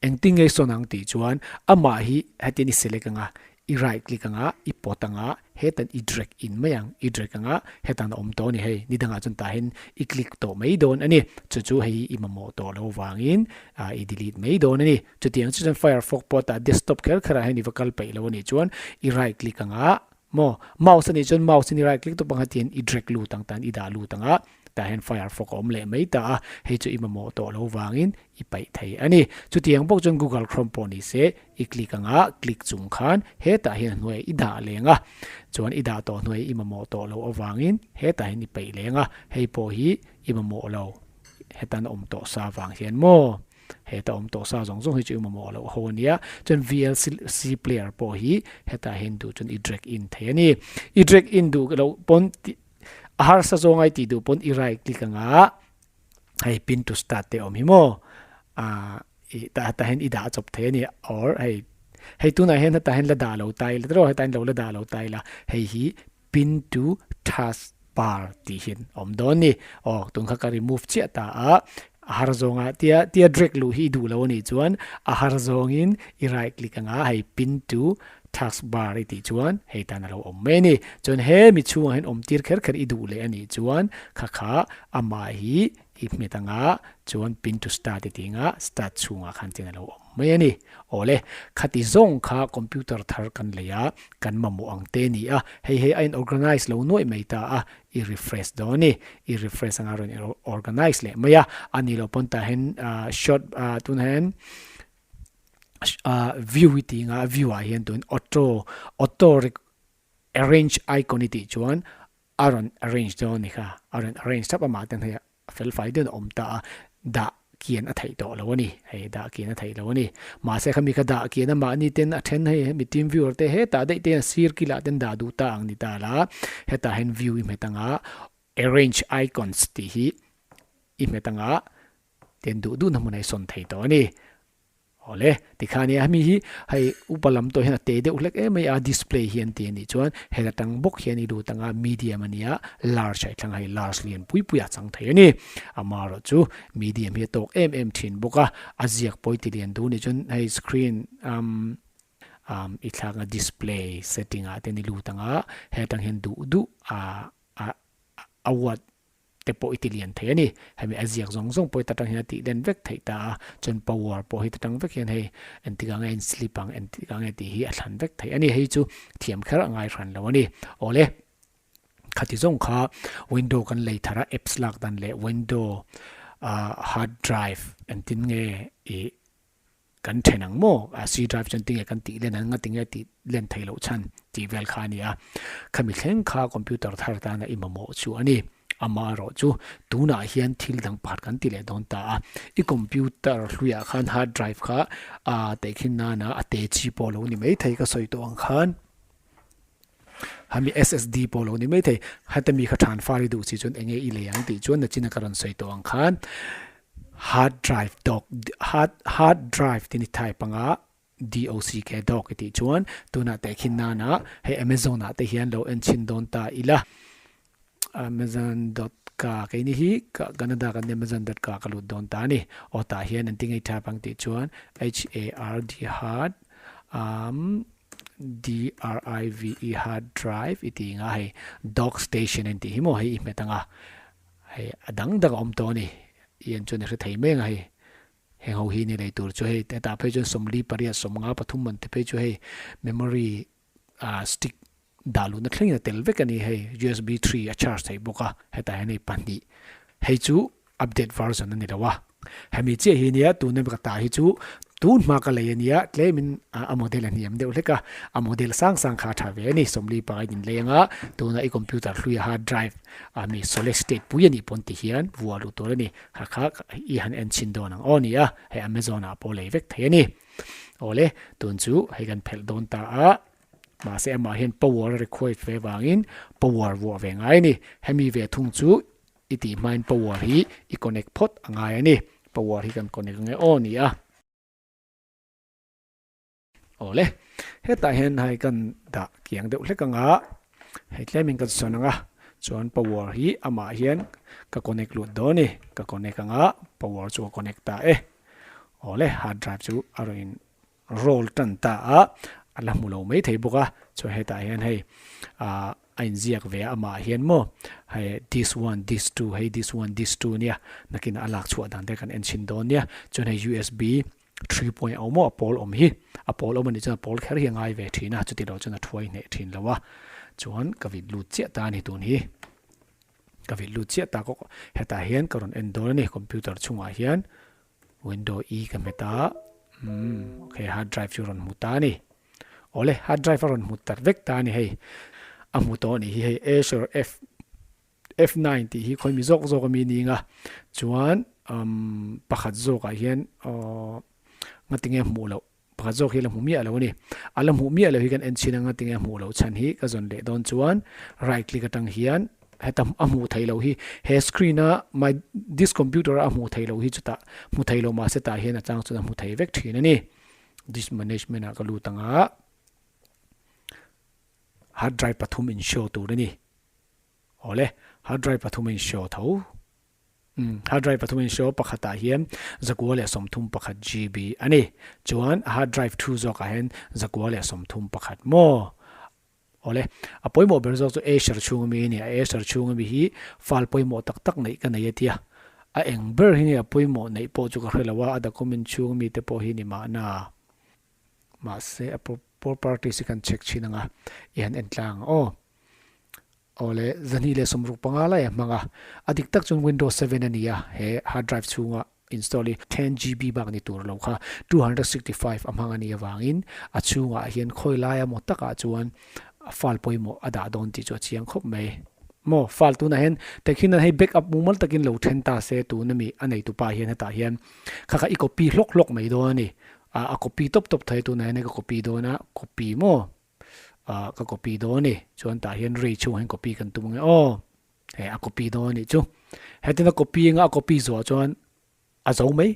Engtin nge i sawn ang tih chuan amah hi hetian i select anga i right click anga i pawt anga hetan i drag in mai ang i drag anga hetan a awm tawh a ni hei ni dangah chuan tah hian i click tawh mai dawn a ni. Chu chu hei hi i mamawh tawh lo vangin i delete mai dawn a ni. Chutiang chu chuan Firefox pawh tah desktop kher kherah hian i va kal peih lo a nih chuan i right click ang a, maw mouse a nih chuan mouse in i right click tawp ang a tihian i drag lut ang tan i dah lut ang a, tah hian Firefox a awm leh mai ta a, hei chu i mamawh tawh lo vangin i paih thei a ni. Chutiang bawk chuan Google Chrome pawh ni se i click ang a, click chung khan hetah hian a hnuaiah i dah leng a, chuan i dah tawh hnuaiah i mamawh tawh loh avangin hetah hian i paih leng a, hei pawh hi i mamawh lo hetan a awm tawh sa vang hian maw. Heta awm tawh sa zawng zawng hi chu i mamawh loh ho a nia. Chuan VLC player pawh hi hetah hian duh chuan i drag in thei a ni. I drag in duh loh pawn a harsa zawnga i tih duh pawn i right click anga hei pin to start te awm hi maw ah i tah hian i dah chawp thei a ni or hei hei tunah hian hetah hian la dah lo ta ila tiraw hetah hian lo la dah lo ta ila hei hi pin to task bar tih hian a awm dawn ni. Aw tun kha ka remove chiah ta a, a har zawnga tia tia drag luh hi i duh lo a nih chuan a har zawngin i right click anga hei pin to task bar i tih chuan hei tan a lo awm mai a ni. Chuan he mi chhungah hian awm tir kher kher i duh leh a nih chuan kha kha amah hi I hmet anga chuan pin to start i tih anga start chhungah khan chuan a lo awm mai a ni. Awle, khati zawng kha computer thar kan lei a, kan mamawh ang te ni a, hei hei a in organize lo nuaih mai ta a, i refresh dawn a ni. I refresh anga rawn organize leh mai a, a ni loh pawn tah hian short tunah hian. View i tih anga view ah hian tun auto auto arrange icon i tih chuan a rawn arrange dawn a ni kha a rawn arrange thlap a mah ten hei a fel fai deuhin a awm ta a dah kian a theih tawh lo a ni hei dah kian a theih lo a ni mahse khami kha dah kian a mahni ten a then hei hemi team viewer te hetah daih te hian sir kilah ten dah duh ta ang ni ta la hetah hian view i hmet anga arrange icons tih hi i hmet anga ten duh duhna hmun a i sawn thei tawh a ni. Awle, tikhan nia hemi hi hei upa lam tawh hian a te deuh hlek em mai a, display hi an ti a nih chuan heta tang bawk hian i lut anga medium a nia large ah i thlang a, hei large lian pui pui a chang thei a ni. Amaherawh chu medium hi a tawk em em thin bawk a, a ziak pawi ti lian duh nih chuan hei screen umm umm i thlak a display setting ah te an i lut anga hetang hian duh duh a a a watt te pawh i ti lian thei a ni. Hemi a ziak zawng zawng pawh hi ta tang hian a tih len vek theih ta a, chuan power pawh hi ta tang vek hian hei engtik ah nge in slip ang engtik ah nge tih hi a thlan vek theih a ni. Hei chu thiam kher a ngai hran lo a ni. Awle, khati zawng kha window kan lei thar a apps lak dan leh window ah hard drive engtin nge ih Kan then ang maw? A C drive chuan tinge kan tih len ang a tinge tih len theih loh chhan tih vel kha a ni a. Khami thleng kha computer thar tana i mamawh chu a ni. Amaherawh chu tunah hian thil dang pakhat kan ti leh dawn ta a. I computer hluiah khan hard drive kha a tehkhin nana a te chi pawh lo ni mai thei ka sawi tawh ang khan. Hemi SSD pawh lo ni mai thei. Heta mi kha than far i duh si chuan enge i lei ang tih chuan nachina ka rawn sawi tawh ang khan hard drive dock hard hard drive tih ni type anga DOCK dock i tih chuan tunah tehkhin nana hei Amazon ah te hian lo en chhin dawn ta ila. Amazon dot ka keini hi Canada kan Amazon dot ka ka lut dawn ta a ni. Aw tah hian an ti ngei tha ang tih chuan H A R D hard um D R I V E hard drive i ti nga hei dock station an tih hi maw hei i hmet anga hei a dang dang a awm tawh a ni. I en chuan i hre thei mai anga hei heng ho hi ni lei tur chu hei hetah phei chuan 40 pariat 50 pathum man te phei chu hei memory ah stick dah luhna thlengin a tel vek a ni hei usb 3 a charge theih bawk a hetah hian hei pahnih hei chu update version a ni lo a hemi chiah hi nia tuna ka ta hi chu tun hma ka lei a nia tlemin a model a hniam deuh hlek a a model sang sang kha a tha ve a ni 40 pangai in lei anga tuna i computer hlui a hard drive a mi solid state pui a nih pawn ti hian vuah luh tur a ni kha kha i han en chhin dawn ang aw ni a hei amazon ah pawh lei vek thei a ni awle tun chu hei kan phelh dawn ta a. Mahse amah hian power a required ve vangin power vuah ve ngai a ni. Hemi ve thung chu i tih hmain power hi i connect phawt a ngai a ni. Power hi kan connect ange aw ni a. Awle, hetah hian hei kan dah kiang deuh hlek anga hei tlemin kan sawn anga chuan power hi amah hian ka connect lut dawn a ni. Ka connect anga power chu ka connect ta e. Awle, hard drive chu a rawn in roll tan ta a, a la hmu lo mai thei bawk a, chuan hetah hian hei ah a inziak ve a amah hian maw hei this one this two hei this one this two nia nakinah a lak chhuah dan te kan en chhin dawn nia chuan hei usb 3.0 maw a pawl awm hi a pawl awm anih chuan a pawl kher hi a ngai ve thin a chuti lo chuan a thuai hneh thin lo a chuan ka vit lut chiah ta a ni tun hi ka vit lut chiah ta kawk hetah hian ka rawn en dawn a ni computer chungah hian. Window E ka hmet a, umm ok hard drive chu rawn hmu ta a ni. Awle hard drive a rawn hmu tak vek ta a ni hei. A hmu tawh a nih hi hei Acer F F9 tih hi khawimi zawk zawk ami ni anga chuan umm pakhat zawkah hian aww ngatinge hmuh loh Pakhat zawk hi a la hmu miah lo a ni. A la hmuh miah lo hi kan en chhin anga tinge a hmuh loh chhan hi ka zawn leh dawn chuan right click atang hian heta a hmuh theih loh hi he screen a my this computer a hmuh theih loh hi chutah hmu thei lo mahse tah hian a chang chuan a hmu thei vek thin a ni. Disk management ah ka lut anga hard drive pathum in show tur a ni. Awle hard drive pathum in show tho. Umm hard drive pathum in show pakhatah hian 131 GB a ni. Chuan a hard drive thu zawkah hian 131 maw? Awle, a pawimawh ber zawk chu Acer chhung ami a ni. A Acer chhung ami hi file pawimawh tak tak neih ka nei a tia. A eng ber hi nge a pawimawh neih pawh chu ka hre lo a, a document chhung ami te pawh hi ni mahna. Mahse a properties hi kan check thin anga i han en tlang ang aw. Awle, 265 lai a hmang a. A dik tak chuan Windows 7 a ni a, he hard drive chhunga. install hi 10 GB bak ni tur lo kha 265 a hmang a nih avangin a chhungah hian khawi laia maw takah chuan file pawimawh a dah dawn tih chu a chiang khawp mai. Maw file tunah hian tehkhin nan hei backup mumal takin lo then ta se tuna mi a nei tupa hian hetah hian kha kha i copy hlawk hlawk mai dawn a ni. A copy tawp tawp thei tunah hian hei ka copy dawn a copy maw ka copy dawn a ni. Chuan tah hian ray chhungah hian copy kan tum ang e aw. Hei a copy dawn a nih chu. Hetin a copy anga a copy zawh chuan a zo mai.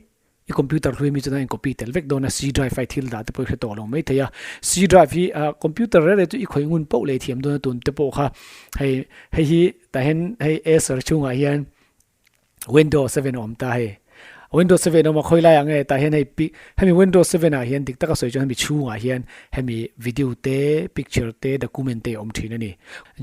I computer hlui mi chuan a in copy tel vek dawn a, C drive a i thil dah te pawh i hre tawh lo mai thei a. C drive hi ah computer reng reng chu i khawih ngun poh leh i thiam dawn a tun te pawh kha hei hei hi tah hian hei Acer chhungah hian Windows 7 a awm ta hei. Windows 7 a awm a khawi laiah nge tah hian hei pi hemi Windows 7 ah hian dik taka sawi chuan hemi chhungah hian hemi video te picture te document te a awm thin a ni.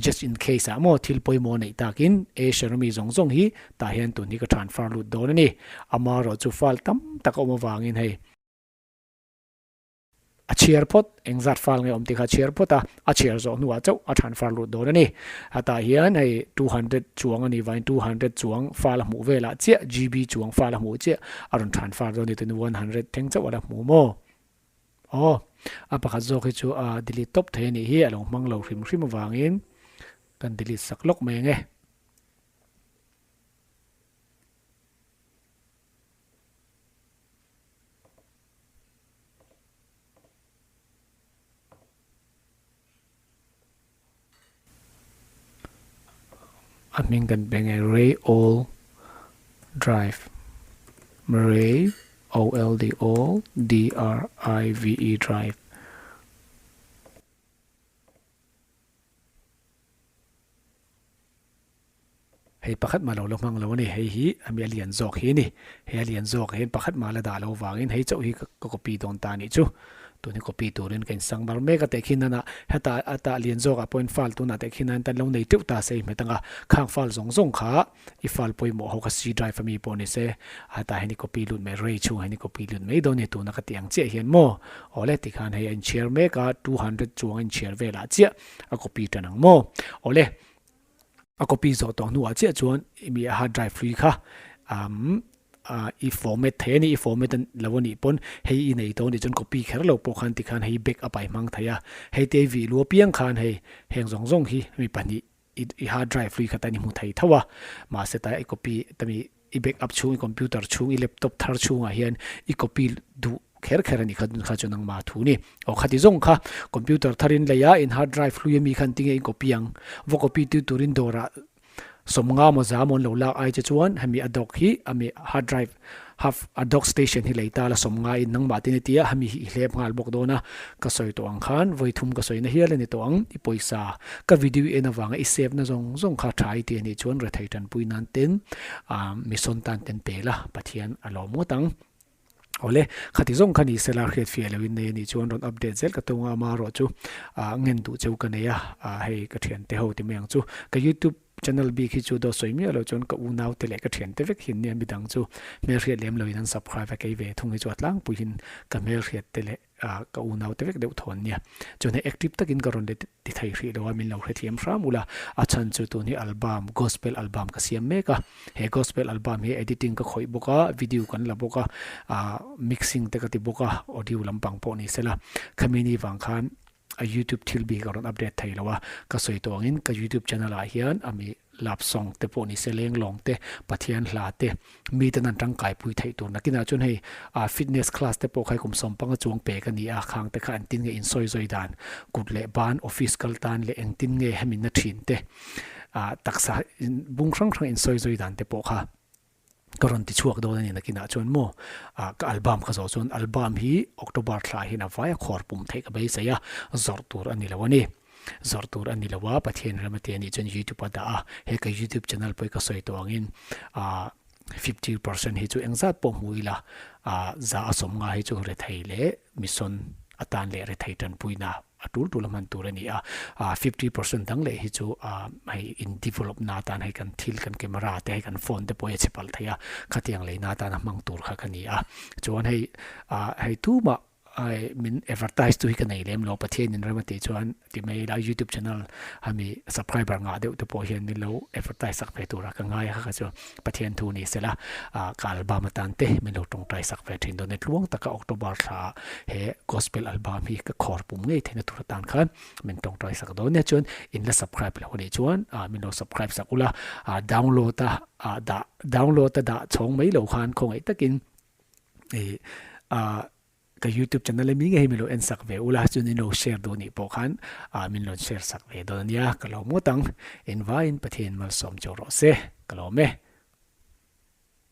Just in case ah maw thil pawimawh neih takin Acer ami zawng zawng hi tah hian tun hi ka transfer lut dawn a ni. Amaherawhchu file tam tak a awm avangin hei. A chhiar phawt, engzat file nge awm tih kha a chhiar phawt a, a chhiar zawh hnuah chauh a transfer lut dawn a ni. Hetah hian hei 200 chuang a nih vangin 200 chuang file a hmuh velah chiah GB chuang file a hmuh chiah a rawn transfer dawn a ni tun 100 thleng chauh a la hmu maw? Aw, a pakhat zawk hi chu a delete tawp thei a nih hi, a lo hmang lo hrim hrim avangin kan delete sak lawk mai ang e. A hming kan pe nge Ray All Drive Ray O L D All D R I V E Drive. Hei pakhat mah lo la hmang lo a ni, hei hi a mi a lian zawk hi a ni. Hei a lian zawk hian pakhat mah la dah lo vangin hei chauh hi ka copy dawn ta a nih chu. Tun hi copy turin ka insang bar mek a tehkhin nana heta a tah lian zawkah pawhin file tunah tehkhin nan tan lo nei teuh ta se i hmet ang a, khang file zawng zawng kha i file pawimawh ho kha C drive a mi pawh ni se hetah hian i copy lut mai ray chhungah hian i copy lut mai dawn a ni tuna ka tih ang chiah hian maw awle tikhan hei a inchhiar mek a 200 chuang a inchhiar velah chiah a copy tan ang maw awle. A copy zawh tawh hnuah chiah chuan i mi hard drive hlui kha umm i format thei a ni, i format lo a nih pawn hei i nei tawh a nih chuan copy kher lo pawh khan tikhan hei back up ah i hmang thei a, hei te i vih lu apiang khan hei heng zawng zawng hi mi pahnih i hard drive hlui kha tan i hmu thei tho a, mahse tai i copy ta mi I back up chhung, i computer chhung, i laptop thar chhungah hian i copy duh kher kher a nih kha kha chu nangmah thu ni. Aw khati zawng kha computer tharin lei a in hard drive hlui ami khan tinge in copy ang? Va copy tu turin dawrah sawmnga maw za maw an lo lak ai che chuan hemi a dock hi ami hard drive half a dock station hi lei ta la sawmnga in nangmah tin i tia hemi hi i hlep nghal bawk dawn a ka sawi tawh ang khan vawi thum ka sawi na hial a ni tawh ang i pawisa Ka video i en avanga i save na zawng zawng kha tha i ti a nih chuan rethei tanpui nan ten mission tan ten pe la Pathian a lawm ngawt ang. Awle, khati zawng kha ni sela hriat fiah lo in nei a nih chuan rawn update zel ka tung a, amaherawh chu ngen duh cheu ka nei a, hei ka thiante ho ti mai ang chu. Ka youtube channel bik hi chu dawt sawi miah lo chuan ka unau te leh ka thiante vek hin nia midang chu hmelhriat lem lo in an subscribe a kei ve thung hi chu a tlangpui hin ka hmelhriat te leh ka unau te vek deuh thawn nia. Chuan hei active takin ka rawn let ti thei hrih lo a, min lo hrethiam hram ula. A chhan chu tun hi album, gospel album ka siam mek a. He gospel album hi editing ka khawih bawk a, video kan la bawk a, mixing te ka ti bawk a, audio lampang pawh ni sela. Khami ni vang khan a youtube thil bik a rawn update thei lo a, ka sawi tawh angin ka youtube channel ah hian ami love song te pawh ni se lenglawng te, Pathian hla te, mi ten an tangkai pui theih tur nakinah chuan hei ah fitness class te pawh kha hei kum sawmpanga chuang pek a ni a, khang te kha engtin nge insawi zawi dan, kut leh ban office kal tan leh engtin nge hemi na thin te ah taksa bung hrang hrang insawi zawi dan te pawh kha. Ka rawn ti chhuak dawn a ni nakinah chuan maw ah ka album ka zawh chuan album hi October thla hian a vaia khawr pum theih ka beisei a, zawrh tur a ni lo a ni. Zawrh tur a ni lo a, Pathian ram a ti a nih chuan YouTube a dah a, he ka YouTube channel pawh hi ka sawi tawh angin ah 50% hi chu engzat pawh hmu ila ah za a sawm nga hi chu rethei leh mission atan leh rethei tanpuina a tul tul a hman tur a ni a, 50% dang leh hi chu hei in develop na atan hei kan thil kan camera te hei kan phone te pawh hi a chhe palh thei a, khatiang lei na atana hmang tur kha ka ni a, chuan hei hei tumah. Ai min advertise tu hi ka nei lem lo Pathian in rem a tih chuan ti mai ila youtube channel ami subscriber ngah deuh te pawh hian min lo advertise sak ve tura ka ngai a kha chu Pathian thu ni sela ah ka album atan te min lo tawngtai sak ve thin dawn e tluang taka October thla he gospel album hi ka khawr pum ngei theihna tur atan khan min tawngtai sak dawn nia chuan in la subscribe lo anih chuan ah min lo subscribe sak ula ah download a ah dah download a dah chhawng mai lo khan khawngaih takin ih ah ka youtube channel ami ngei min lo en sak ve ula chuan in lo share duh anih pawh khan ah min rawn share sak ve dawn ania ka lawm ngawt ang engvaiin Pathian malsawm chauh rawh se ka lawm e.